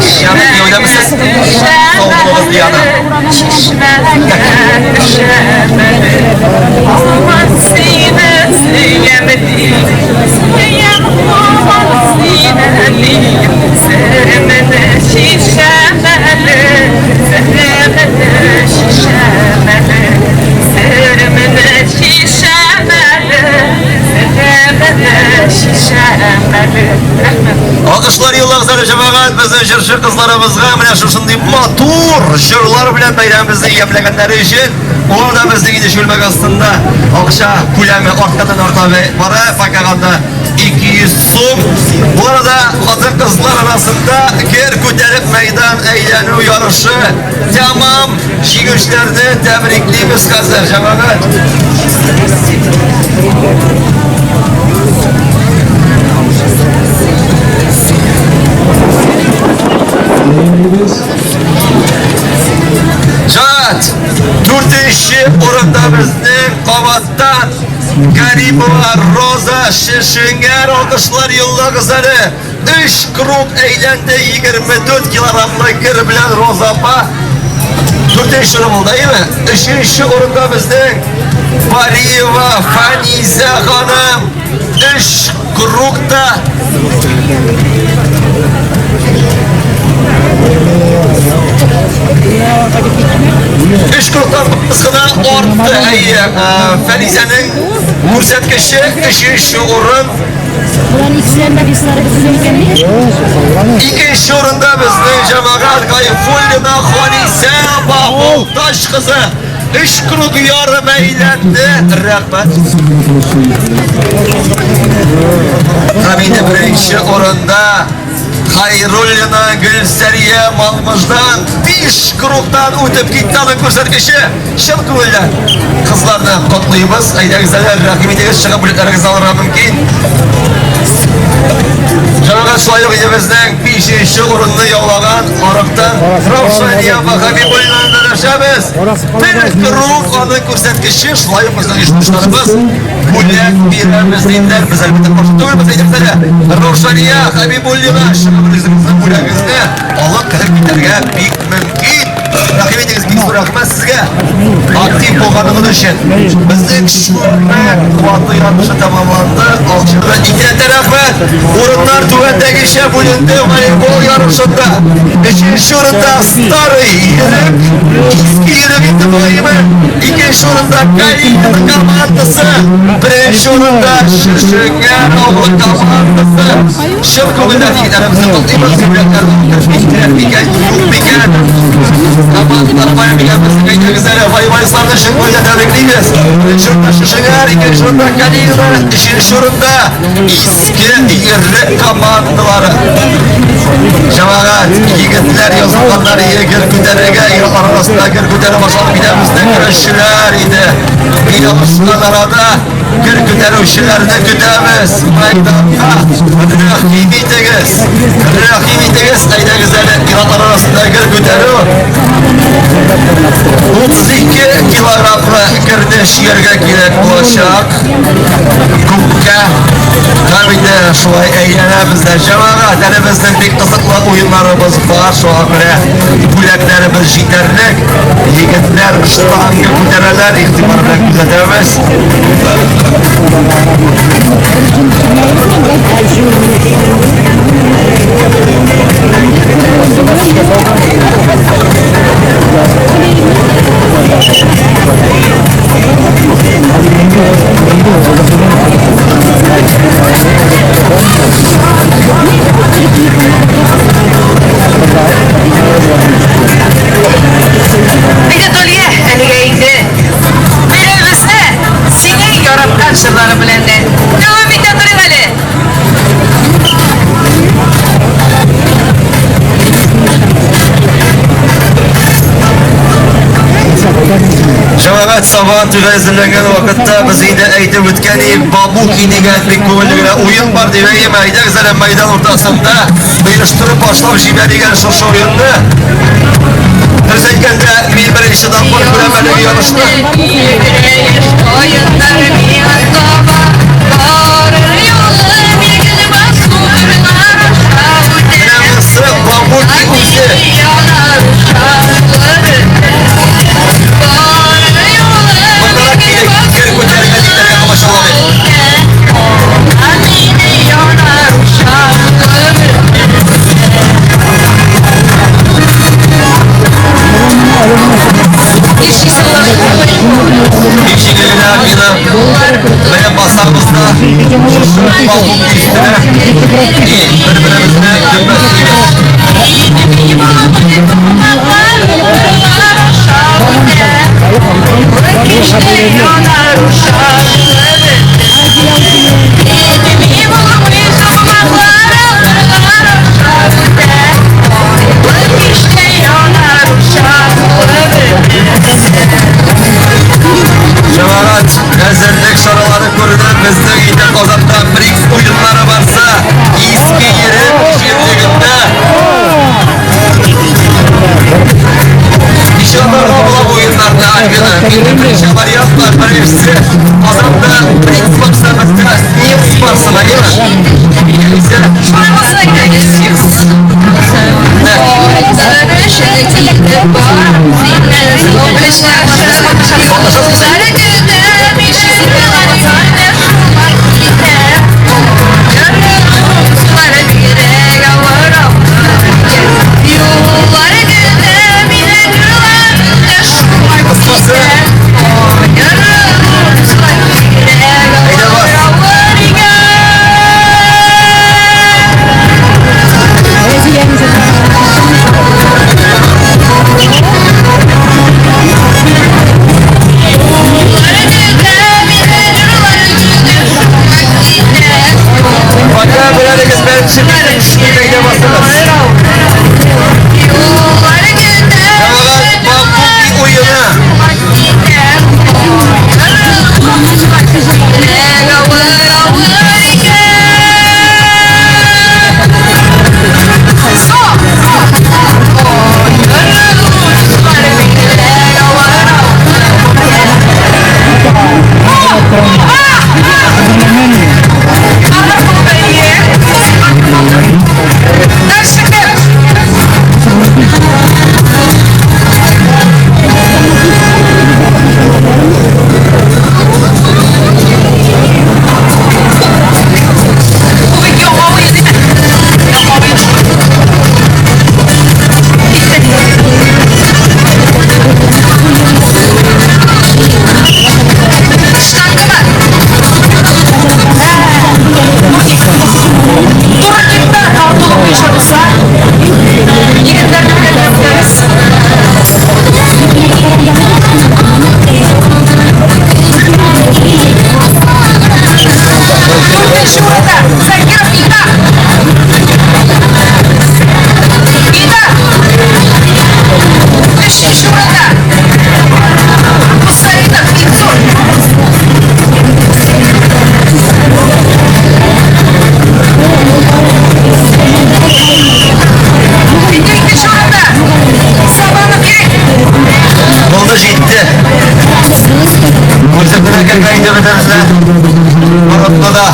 Диана, кияүдәмесез? Сау булыгыз, Диана. Чишмәгә төшәмәле. Aman seni сөям, сөям, aman seni. Серемне шишәмәле, серемне шишәмәле, серемне шишәмәле. төшәм әле. Рәхмәт. Алкышлар юллагыз әле, җәмәгать, безнең җырчы кызларыбызга менә шушындый матур җырлар белән бәйрәмебезне ямьләгәннәре өчен. Ул да безнең инде чүлмәк астында акча күләме артканнан арта бара, пока анда 200 сум. Бу арада хатын-кызлар арасында гер күтәреп мәйдан әйләнү ярышы тәмам. Җиңүчеләрне тәбриклибез хәзер, җәмәгать. Җәмәгать, дүртенче урында безнең кабаттан Гарипова Роза Шешенгәр алкышлар юллагыз әле. Өч круг әйләнде 24 килограммлы гер белән Роза апа. Дүртенче урын булды, әйеме? Өченче урында безнең Бариева Фанизә ханым. Өч кругта Өч кругтан кына артты, әйе. Фәнизәнең күрсәткече өченче урын. Икенче урында безнең җәмәгать Гайфуллина Халисә апа Балтач кызы. Өч круг ярым әйләнде. Рәхмәт. Һәм инде беренче урында Хайруллина Гөлсәрия Малмыждан 5 кругтан үтеп китте аның күрсәткече. Чын күңелдән кызларны котлыйбыз. Әйдәгез әле, рәхим итегез, чыгып бүләкләрегезне алырга мөмкин. Җәмәгать шулай ук үзебезнең бишенче урынны яулаган Арыктан Раушания апа Хәбибуллинаны да дәшәбез. Бер круг аның күрсәткече, шулай ук безнең оештыручыларыбыз бүләк бирәбез диделәр. Без әлбәттә каршы түгелбез, әйдәгез әле. Раушания Хәбибуллина чыгып үзегезнең бүләгегезне алып кереп китәргә бик мөмкин. Рәхим итегез, бик зур рәхмәт сезгә. Актив булганыгыз өчен. Безнең чүлмәк ваты ярышы тәмамланды. Алчыда икеләтә рәхмәт. Урыннар түбәндәгечә бүленде волейбол ярышында. Өченче урында Старый Ирек, Иске Ирек инде болаймы? Икенче урында Калинин командасы, беренче урында Шешенгән авылы командасы. Чын күңелдән егетләребезне котлыйбыз, бүләкләрне микән, юк микән? Командалар кая микән безнең әйдәгез әле, волейболистларны чын күңелдән тәбриклибез. Беренче урында Шешенгән, икенче урында Калинина, өченче урында Иске Ирек командалары. Җәмәгать, егетләр язылганнар иде, гер күтәрергә, ир-атлар арасында гер күтәрә башлап китә безнең көрәшчеләр иде. Мин алышкан арада Гер күтәрүчеләрне көтәбез. Мәйданга рәхим итегез. Рәхим итегез, әйдәгез әле ир-атлар арасында гер күтәрү. 32 килограммлы герне чөяргә кирәк булачак. Күккә. Һәм инде шулай әйләнәбез дә. Җәмәгать, әле безнең бик кызыклы уеннарыбыз бар. Шуңа күрә бүләкләребез җитәрлек. Егетләр штанга күтәрәләр, игътибар белән күзәтәбез. Әйдә, Талия, әлегә инде бәйрәмебезне синең яраткан җырларың белән дә дәвам итә торыйк әле. Җәмәгать Сабан туйга әзерләнгән вакытта без инде әйтеп үткән идек, Бабуки дигән бик күңелле генә уен бар дип, әйеме? Әйдәгез әле мәйдан уртасында оештырып башлап җибәрик әле шушы уенны. Дөрес әйткәндә, мин беренче тапкыр күрәм әлеге ярышны. Менә монысы Бабуки үзе. Мондарак килеп, гер күтәрергә егетләргә комачауламыйк. Бик җиңел генә мина белән басабыз да. Бамбук өстенә бер-беребезне дөмбәслибез. Җәмәгать, әзерлек чаралары күрелә. Безнең инде Казанда БРИКС уеннары барса, Иске Ирек җирлегендә ничә атарга була бу уеннарны, Альбина? Инде берничә вариант бар. Беренчесе, Казанда БРИКС барса, бездә СНИЛС барсын, әйеме? Икенчесе, СИЛС. Кыскасы, әйдә бас. Пока берәрегез беренче битен төшми, әйдә басыгыз. Җәмәгать, бамбук уены. Булды, җитте. Күрсәтмәгә кергән инде бөтенесе. Борынны да.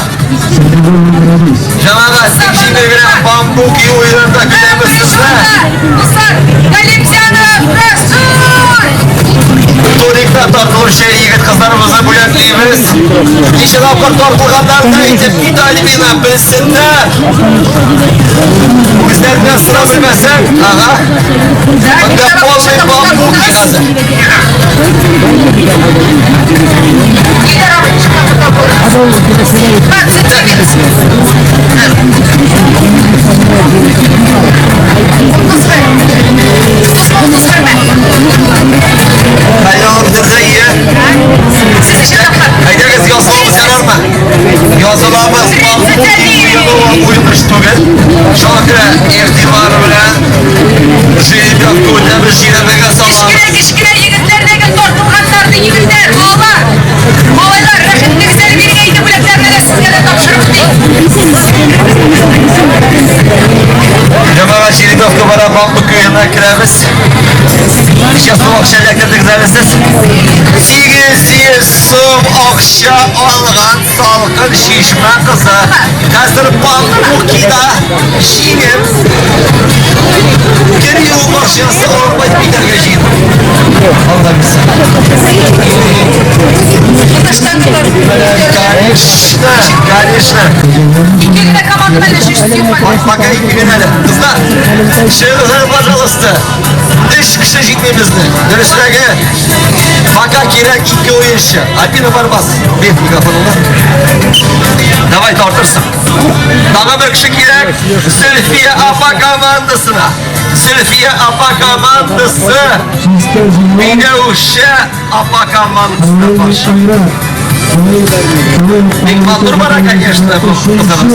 Җәмәгать, бик җиңел генә бамбук уенында көтәбез сезне. Турикта тартылучы егет-кызларыбызны бүләклибез. Ничә тапкыр тартылганнарны әйтеп кит, Альбина, белсеннәр. Үзләренә сора белмәсәң, ага. Монда полный бамбук хәзер. Хәлне алып бетерде, ие. Әйдәгез, язылабыз, ярармы? Язылабыз, бамбук уены ул уен эш түгел. Шуңа күрә игътибар белән жеребьевка үтәбез, жирәбәгә Кечкенә, салабыз. кечкенә егетләр дә тартылганнар ди, егетләр, балалар. Малайлар, рәхим итегез әле бирегә инде бүләкләрне дә сезгә дә тапшырып үтик. Җәмәгать, жеребьевка бара, бамбук уенына керәбез. Ничә сум акча эләктердегез әле сез? 800 сум акча алган Салкын Чишмә кызы хәзер бамбукида җиңеп, кер юу машинасы алып кайтып китәргә җыена. Алла бирсә. Конечно, конечно. Ике генә команда әле шеште юк әле. Пока ике генә әле. Кызлар, чыгыгыз, пожалуйста. Өч кеше җитмибез. безнең. Дөресрәге, пока кирәк ике уенчы. Альбина Барбас, бир микрофоныңны. Давай тартырсың. Тагы бер кеше кирәк. Зөлфия апа командасына. Зөлфия апа командасы. Миләүшә апа командасына каршы. Бик матур бара, конечно, бу кызыбыз.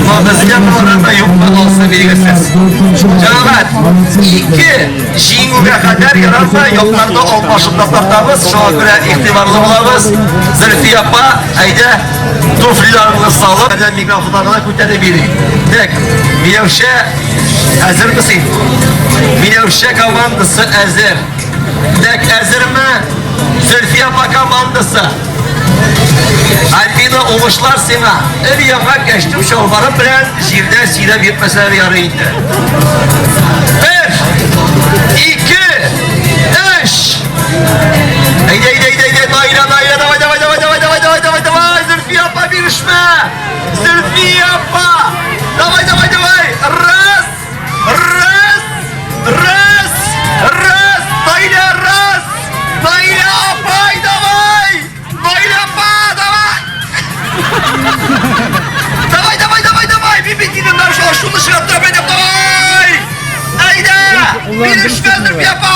Но безгә барырга юкмы алсы билгесез. Җәмәгать, ике җиңүгә кадәр ярармы, якларны алмашып та тартабыз, шуңа күрә игътибарлы булабыз. Зөлфия апа, әйдә, туфлиларыңны салып, әйдә микрофоннарны күтәреп бирик. Так, Миләүшә, әзерме син? Миләүшә командасы әзер. Так, әзерме? Зөлфия апа командасы. Альбина, уңышлар сиңа. Өр яңа кәчтүм чалбары белән җирдә сөйләп йөртмәсәләр ярый инде. Бер, ике, өч. Әйдә, әйдә, әйдә, әйдә, Наилә, Наилә, давай, давай, давай, давай, давай, давай, давай, давай, Зөлфия апа, бирешмә. Зөлфия апа, давай, давай, давай, раз, Раз! Раз! Раз! Наилә, раз! Наилә апай, давай! Наилә апа, давай! Давай, давай, давай, давай! Мин бит инде нарыш шуны чыгып торып әйдә, давай! Әйдә! Бирешмә, Зөлфия апа!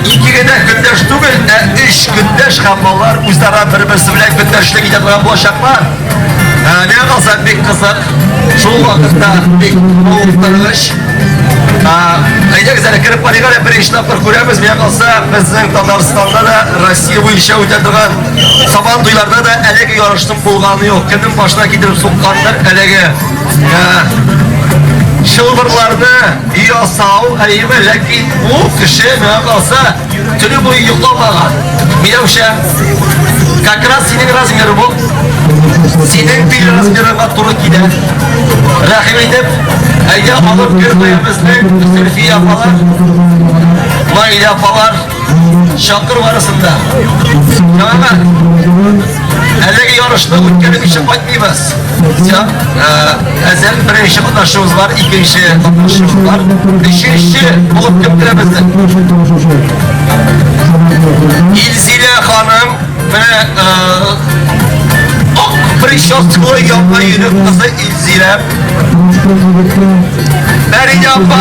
Ике генә көндәш түгел, ә өч көндәш һәм алар үзара бер-берсе белән көндәшлек итә торган булачаклар. Миңа калса бик кызык. Шул вакытта бик мавыктыргыч. Әйдәгез әле кереп карыйк әле, беренче тапкыр күрәбез. Миңа калса, безнең Татарстанда да, Россия буенча үтә торган Сабан туйларда да әлеге ярышның булганы юк. Кемнең башына китереп суккандыр әлеге чылбырларны Ясау, әйеме, ләкин бу кеше миңа калса төне буе йокламаган. Миләүшә, как раз синең размеры бу. Синең бил размерыңа туры килә. Рәхим итеп, әйдә алып кер безнең Зөлфия апалар, Наилә апалар, чакыр барысын да. Җәмәгать, әлеге ярышны үткәрмичә кайтмыйбыз. Все, әзер беренче катнашуыбыз бар, икенче катнашуыбыз бар. Өченче булып кем керә безнең? Илзилә ханым, менә ак прическалы яңа йөрек кызы Илзилә. Мәрия апа,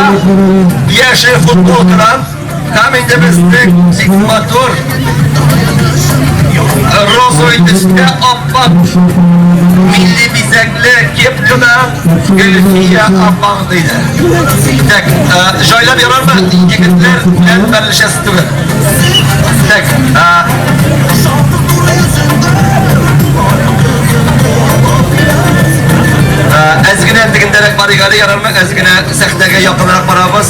яшел футболкадан. Һәм инде безнең бик матур розовый төстә аппак милли бизәкле кепкада Гөлфия апаң диде. Так, җайлап ярармы? Егетләр белән бәрелешәсе түгел. Так, әз генә тегендәрәк барыйк әле, ярармы? Әз генә сәхнәгә якынрак барабыз.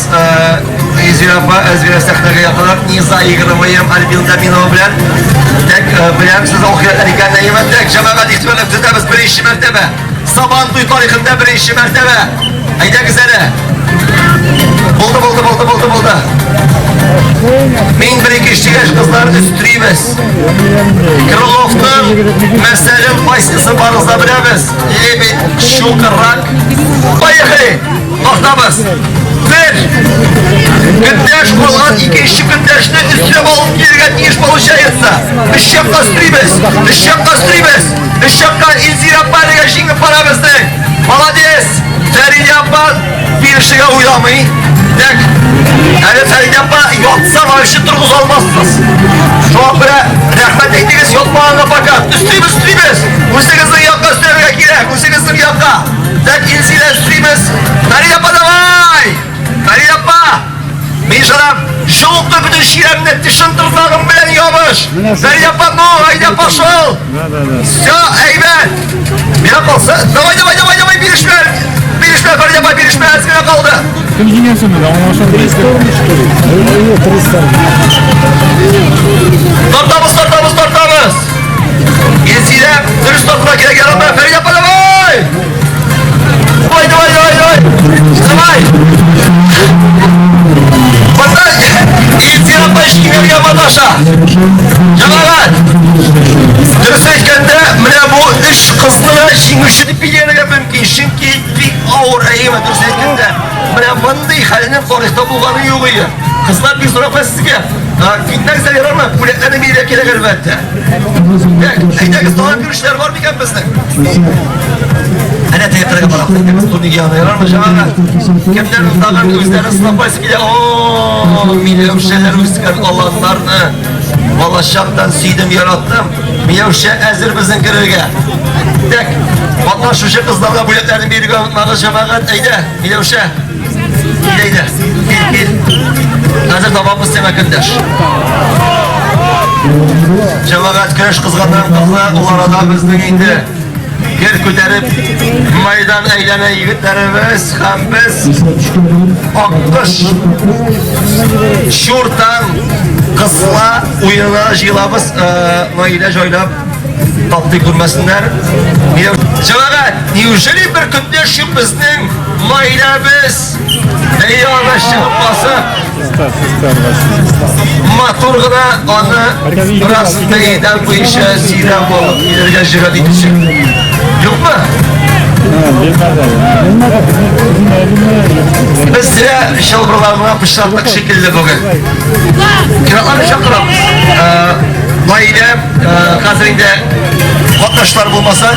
Илзира апа, әз генә сәхнәгә якынрак, не заигрываем Альбина Даминова белән. Так, беләм, сез ахирәтләр икәнен, әйеме? Так, җәмәгать игътибарлы көтәбез беренче мәртәбә. Сабан туй тарихында беренче мәртәбә. Әйдәгез әле. Булды, булды, булды, булды, булды. Мин бер ике өч дигәч кызлар өстерибез. Крыловның мәсәлен кайсысы барыгыз да беләбез. Лебедь, щука, рак. Поехали! Тартабыз. Бер. Көндәш калган икенче көндәшне өстерәп алып килергә тиеш получается. Өч якка өстерибез. Өч якка өстерибез. Өч якка Илзира апа әлегә җиңеп бара безнең. Молодец. Фәридә апа бирешергә уйламый. Так. Әле Фәридә апа ятса вообще торгыза алмассыз. Шуңа күрә рәхмәт әйтегез ятмаганга пока. Өстерибез, өстерибез. Үзегезнең якка өстерергә кирәк. Үзегезнең якка. Так, Илзилә өстерибез. Фәридә апа, давай! Фәридә апа! Мин шарам, шулкы бөтен чирәмне тешен тырнагым белән ябыш. Фәридә апа, ну, әйдә, пошел! Все, әйбәт! Миңа калса, давай, давай, давай, давай, бирешмә! Бирешмә, Фәридә апа, бирешмә, әз генә калды. Кем җиңәр соң әле? Аңлашылмый. Три стороны, что ли? Три стороны. Тартабыз, тартабыз, тартабыз! Илзилә, дөрес тартырга кирәк, ярамы? Фәридә апа, давай! Давай, давай, давай, давай! Давай! Монда Илзилә апа җиңәргә маташа. Җәмәгать! Дөрес әйткәндә, менә бу өч кызны да җиңүче дип билгеләргә мөмкин, чөнки бик авыр, әйеме, дөрес әйткәндә. Менә мондый хәлнең тарихта булганы юк иде. Кызлар, бик зур рәхмәт сезгә. Китмәгез әле, ярармы? Бүләкләрне бирергә кирәк, әлбәттә. Так, әйдәгез, тагын көрәшләр бар микән безнең? Әнә театрга барабыз, әйдәгез, турнир янына, ярармы, җәмәгать? Кемнәр тагын үзләрен сынап карыйсы килә? О, миләүшәләр үскән аланнарны балачактан сөйдем, яраттым. Миләүшә әзер безнең керергә. Так, катнашучы кызларга бүләкләрне бирергә онытмагыз, җәмәгать, әйдә, Миләүшә. Кил әйдә. Кил, кил. Хәзер табабыз сиңа көндәш. Җәмәгать көрәш кызганнан кыза, ул арада безнең инде гер күтәреп майдан әйләнә егетләребез һәм без Аккош Чуртан кызла уенына җыелабыз, Наилә җайлап таптый күрмәсеннәр. Җәмәгать, неужели бер көндәш юк безнең Наиләбез? Әйе, чыгып басып, матур гына аны бераз мәйдан буенча сөйрәп алып килергә җөрьәт итүче. Юкмы? Без дә чалбырларына пычраттык шикелле бүген. Киратларны чакырабыз. Наилә, хәзер инде катнашлар булмаса,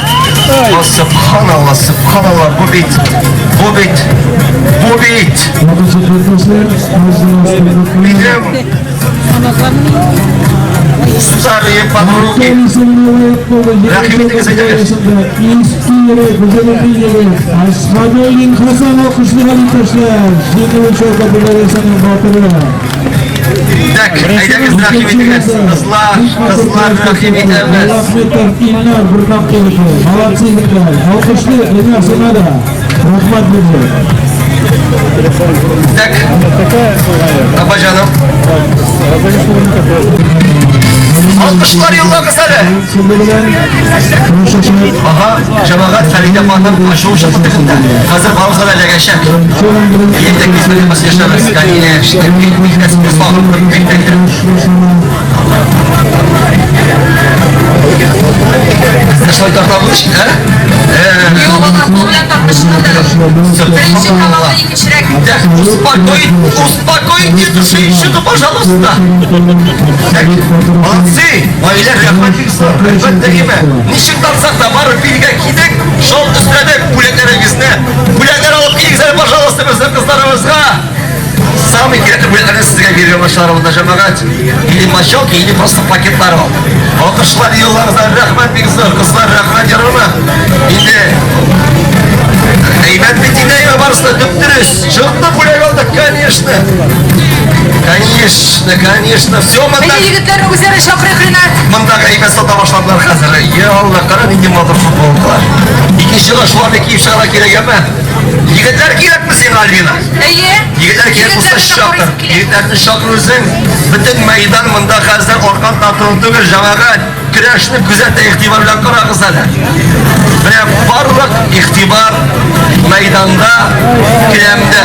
о, субханалла, субханалла, бу бит, бу бит, бу бит. Минем старые подруги. Рәхим итегез, әйдәгез. Асхабуллин Хасан алкышлаган иптәшләр, җиңүче категориясенең батыры. Так, әйдәгез, рәхим итегез. Кызлар, кызлар, рәхим итәбез. Ахметов Илнар Бурнак егете. Молодцы, егетләр. Алкышлыйк, Илнар сиңа да. Рәхмәт безгә. Так, апа җаным. Алкышлар юллагыз әле. Ага, җәмәгать Фәридә ханым ачуы чыкты тегендә. Хәзер барыбызга да эләгәчәк. Егет кисмәгез яшәбез, конечно. Бик кәсепне сагынып бик тә. Шулай тартабыз, ә? Юк, алар кул белән тартышмады. Беренче команда икенчерәк. Так, успокой, успокойте эту женщину, пожалуйста. Так, молодцы, Наилә, рәхмәт бик зур, әлбәттә, име. Ничек тартсак та, бары билгә кидек, шул өстәдек бүләкләрегезне. Бүләкләр алып килегез әле, пожалуйста, безнең кызларыбызга. Самый кирәкле бүләкләрне сезгә бирергә башлар монда, җәмәгать. Или мочалки, или просто пакетлар ал. Алкышлар юлларыгызга рәхмәт бик зур, кызлар, рәхмәт ярымы. Инде әйбәт бит инде, әйбәт барысы да дөп-дөрес. Чыкты бүләк алдык, конечно. Конечно, конечно, все монда. Әйе, егетләрне үзләре чакырыйк, Ринат. Монда әйбәт сата башладылар хәзер. Я Алла, кара нинди матур футболкалар. Икенче елга шуларны киеп чыгарга кирәк, әмма. Егетләр кирәкме сиңа, Альбина? Әйе. Егетләр кирәк булса чакыр. Егетләрне чакыр үзең. Бөтен мәйдан монда хәзер аркан тартылу түгел, җәмәгать. Көрәшне күзәтә, игътибар белән карагыз әле. Менә барлык игътибар мәйданда, келәмдә.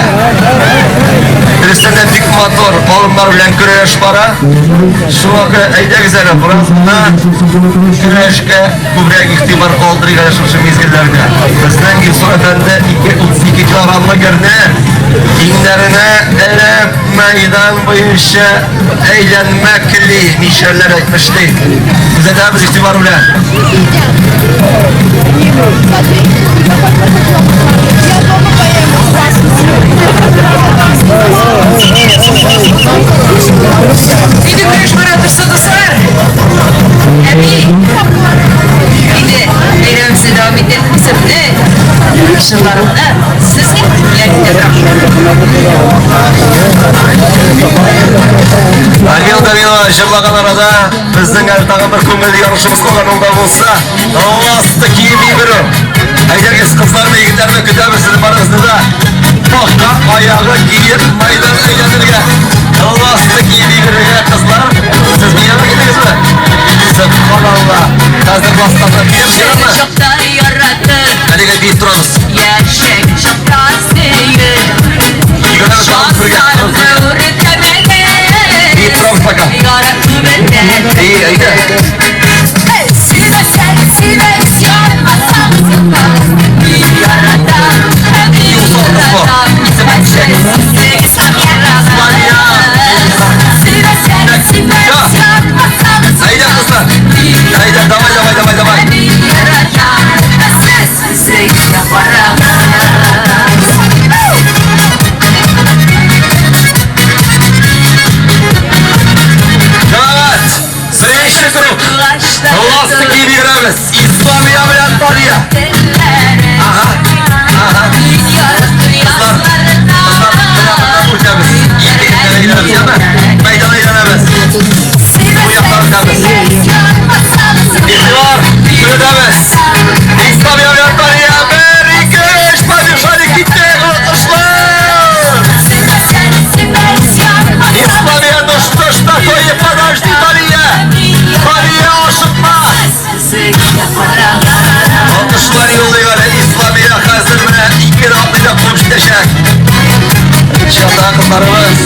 Дөрестән дә бик матур алымнар белән көрәш бара. Шуңа күрә әйдәгез әле бераз гына көрәшкә күбрәк игътибар калдырыйк әле шушы мизгелләрдә. Безнең Илсур әфәнде 2.32 килограммлы герне иңнәренә элеп мәйдан буенча әйләнмәкли, мишәрләр әйтмешли. Күзәтәбез игътибар белән. Инде көрәш бара торса, дуслар. Әби. Инде бәйрәмебезне дәвам итеп, үземне, җырларымны сезгә бүләк итә торам. Альбина Данилова җырлаган арада безнең әле тагын бер күңелле ярышыбыз калган ул да булса ласты киеп йөгерү. Әйдәгез, кызларны, егетләрне көтәбез, сезне барыгызны да. Башка аягы киеп майдан әйләнергә. Ласты киеп йөгерергә, кызлар. Сез мине килдегезме? Субханалла. Хәзер ластарны киеп Яшәгән чыгамы? чакта яратып, Әлегә биеп торабыз. яшәгән чакта сөеп, Йөгерәбез тагын бергә. шатларымны үртәмәгез. Биеп торабыз пока. Ярату белән. И, әйдә. Сөймәсәң, сөймәс, яратмасаң, яратмас. Мин яратам, ә мин яратам. Исламия белән Талия. Ага. Ага. Кызлар, кызлар, менә моннан үтәбез. Ике әйләнәбез, яме? Мәйдан әйләнәбез. Бу яктан үтәбез. Игътибар, күзәтәбез. Исламия белән Талия, бер, ике, өч, побежали, киттек, алкышлар! Исламия, ну что ж такое, подожди, Талия! Талия, ашыкма! Алкышлар юллыйк әле Исламия хәзер менә ике атлыйда куып җитәчәк. Чата кызларыбыз.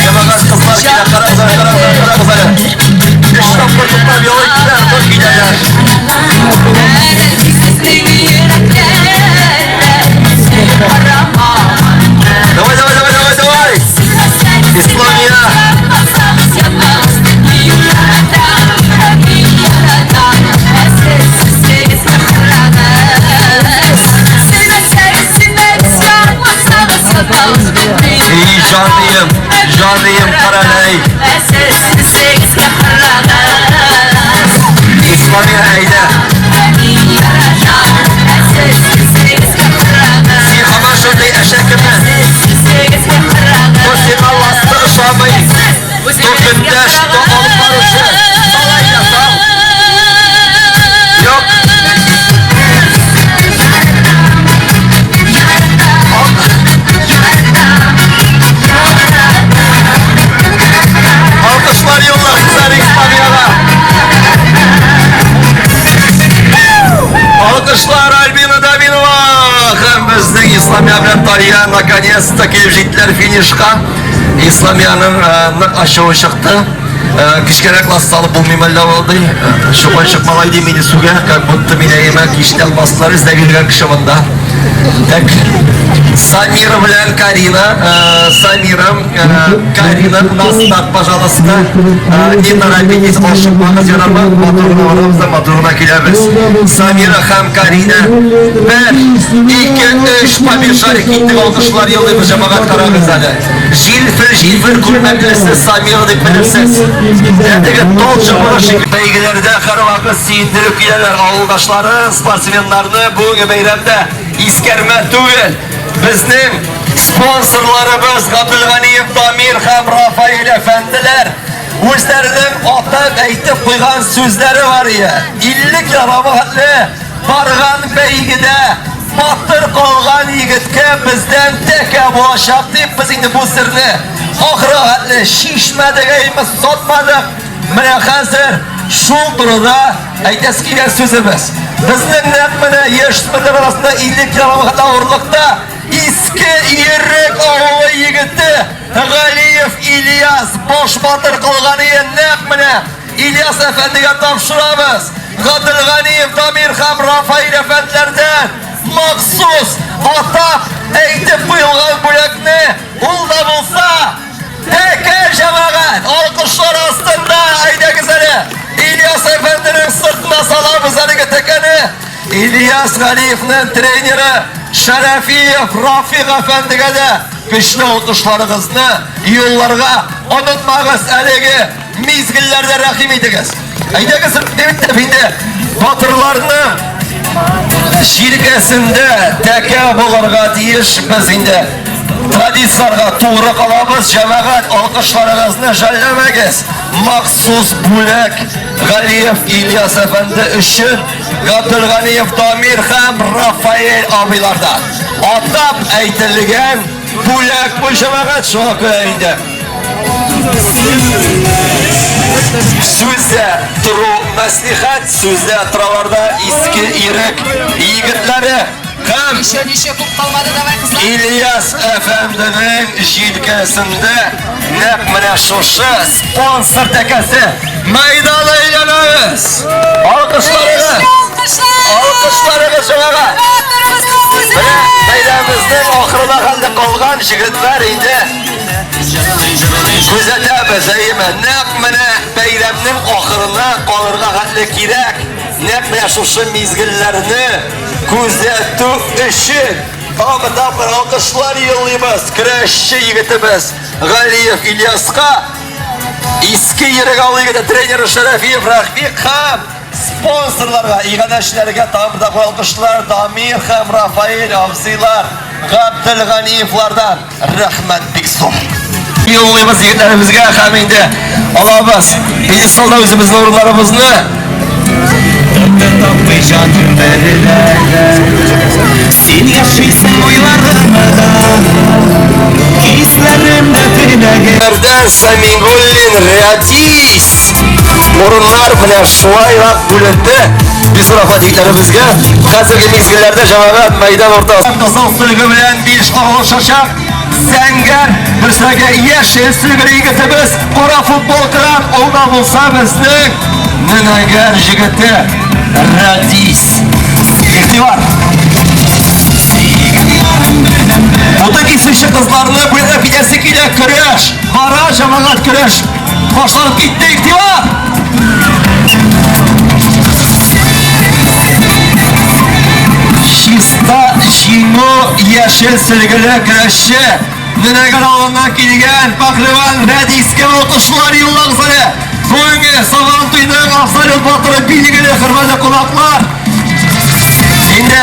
Җәмәгать кызлар килә, карагыз әле, карагыз әле, карагыз әле. Өч тапкыр туктап ял иттеләр, тор китәләр. Давай, давай, давай, давай, давай. Исламия. Ey җаныем, җаныем, каралай. Исламия, әйдә. Син һаман шундый әшәкеме? То сиңа ласты ошамый, то көндәш, то алып баручы. Сал әйдә, сал. Юк. Алкышлар юллагыз әле Исламиягә. Алкышлар Альбина Давинова һәм безнең Исламия белән Талия наконец-то килеп җиттеләр финишка. Исламиянең нык ачуы чыкты. Кечкенә класс салып булмый мәллә ул ди. Чукынчык малай ди мине сүгә, как будто мин әйемә кичтән баслар эзләп йөргән кеше монда. Так, Самира белән Карина, Самира, Карина, на старт, пожалуйста. Не торопитесь, ашыкмагыз, ярармы? Матур гына барабыз да, матур гына киләбез. Самира һәм Карина. Бер, ике, өч, побежали, киттек, алкышлар юллыйбыз, җәмәгать, карагыз әле. Җилфер, җилфер күлмәклесе Самира дип белерсез. Теге тал чыбыгы шикелле. Бәйгеләрдә һәрвакыт сөендереп киләләр авылдашлары, спортсменнарны бүгенге бәйрәмдә искәрмә түгел. Безнең спонсорларыбыз Габделганиев Дамир һәм Рафаэль әфәнделәр үзләренең атап әйтеп куйган сүзләре бар ие. 50 килограмм хәтле барган бәйгедә батыр калган егеткә бездән тәкә булачак дип без инде бу серне ахырга хәтле чишмәдек, әйме сатмадык. Менә хәзер шул турыда әйтәсе килгән сүзебез. Безнең нәкъ менә яшүсмерләр арасында 50 килограмм хәтле авырлыкта Иске Ирек авылы егете Галиев Ильяс баш батыр калган ие нәкъ менә Ильяс әфәндегә тапшырабыз. Габделганиев Дамир һәм Рафаэль әфәнделәрдән махсус атап әйтеп куелган бүләкне ул да булса тәкә җәмәгать алкышлар астында әйдәгез әле Ильяс әфәнденең сыртына салабыз әлеге тәкәне. Ильяс Галиевның тренеры Шәрәфиев Рафик әфәндегә дә көчле алкышларыгызны юлларга онытмагыз әлеге мизгелләрдә рәхим итегез. Әйдәгез, инде батырларны җилкәсендә тәкә булырга тиеш без инде. Традицияләргә тугры калабыз, җәмәгать, алкышларыгызны жәлләмәгез. Махсус бүләк Галиев Ильяс әфәнде өчен Габделганиев Дамир һәм Рафаэль абыйлардан. Атап әйтелгән бүләк бу җәмәгать, шуңа күрә инде Сүздә тору мәслихәт, сүздә тораларда Иске Ирек егетләре һәм Еще ничә күп калмады, давай, кызлар. Ильяс әфәнденең җилкәсендә нәкъ менә шушы спонсор тәкәсе. Мәйдан әйләнәбез! Алкышларыгыз! Алкышлар! Алкышларыгыз җәмәгать! Батырыбызның Менә үзенә! бәйрәмебезнең ахырына хәтле калган җегетләр инде күзәтәбез, әйеме? Нәкъ менә бәйрәмнең ахырына калырга хәтле кирәк. Нәкъ менә шушы мизгелләрне күзәтү өчен. Тагын бер тапкыр алкышлар юллыйбыз көрәшче егетебез Галиев Ильяска. Иске Йөрек авылы егете тренеры Шәрәфиев Рәфикъ һәм спонсорларга, иганәчеләргә тагын бер тапкыр алкышлар Дамир һәм Рафаэль абзыйлар Габделганиевлардан рәхмәт бик зур. Юллыйбыз егетләребезгә һәм инде алабыз пьедесталда үзебезнең урыннарыбызны. Син яшисең уйларымда, хисләремдә теләгем. Мәрдән Самигуллин Рәдис. Урыннар менә шулайрак бүленде. Бик рәхмәт егетләребезгә. Хәзерге мизгелләрдә җәмәгать мәйдан уртасы. Кызыл сөлге белән биш алышачак. Зәңгәр, берсәгә яшел сөлгеле егетебез, кара футболкадан, ул да булса безнең Нөнәгәр җегете Рәдис. Игътибар! Утын кисүче кызларны бүләкләп китәсе килә, көрәш! Бара, җәмәгать, көрәш! Башланып китте, игътибар! Чиста җиңү яшел сөлгеле көрәшче Нөнәгәр авылыннан килгән пәһлеван Рәдискә алкышлар юллагыз әле. Бүгенге Сабан туйның абсолют батыры билгеле, хөрмәтле кунаклар. Инде.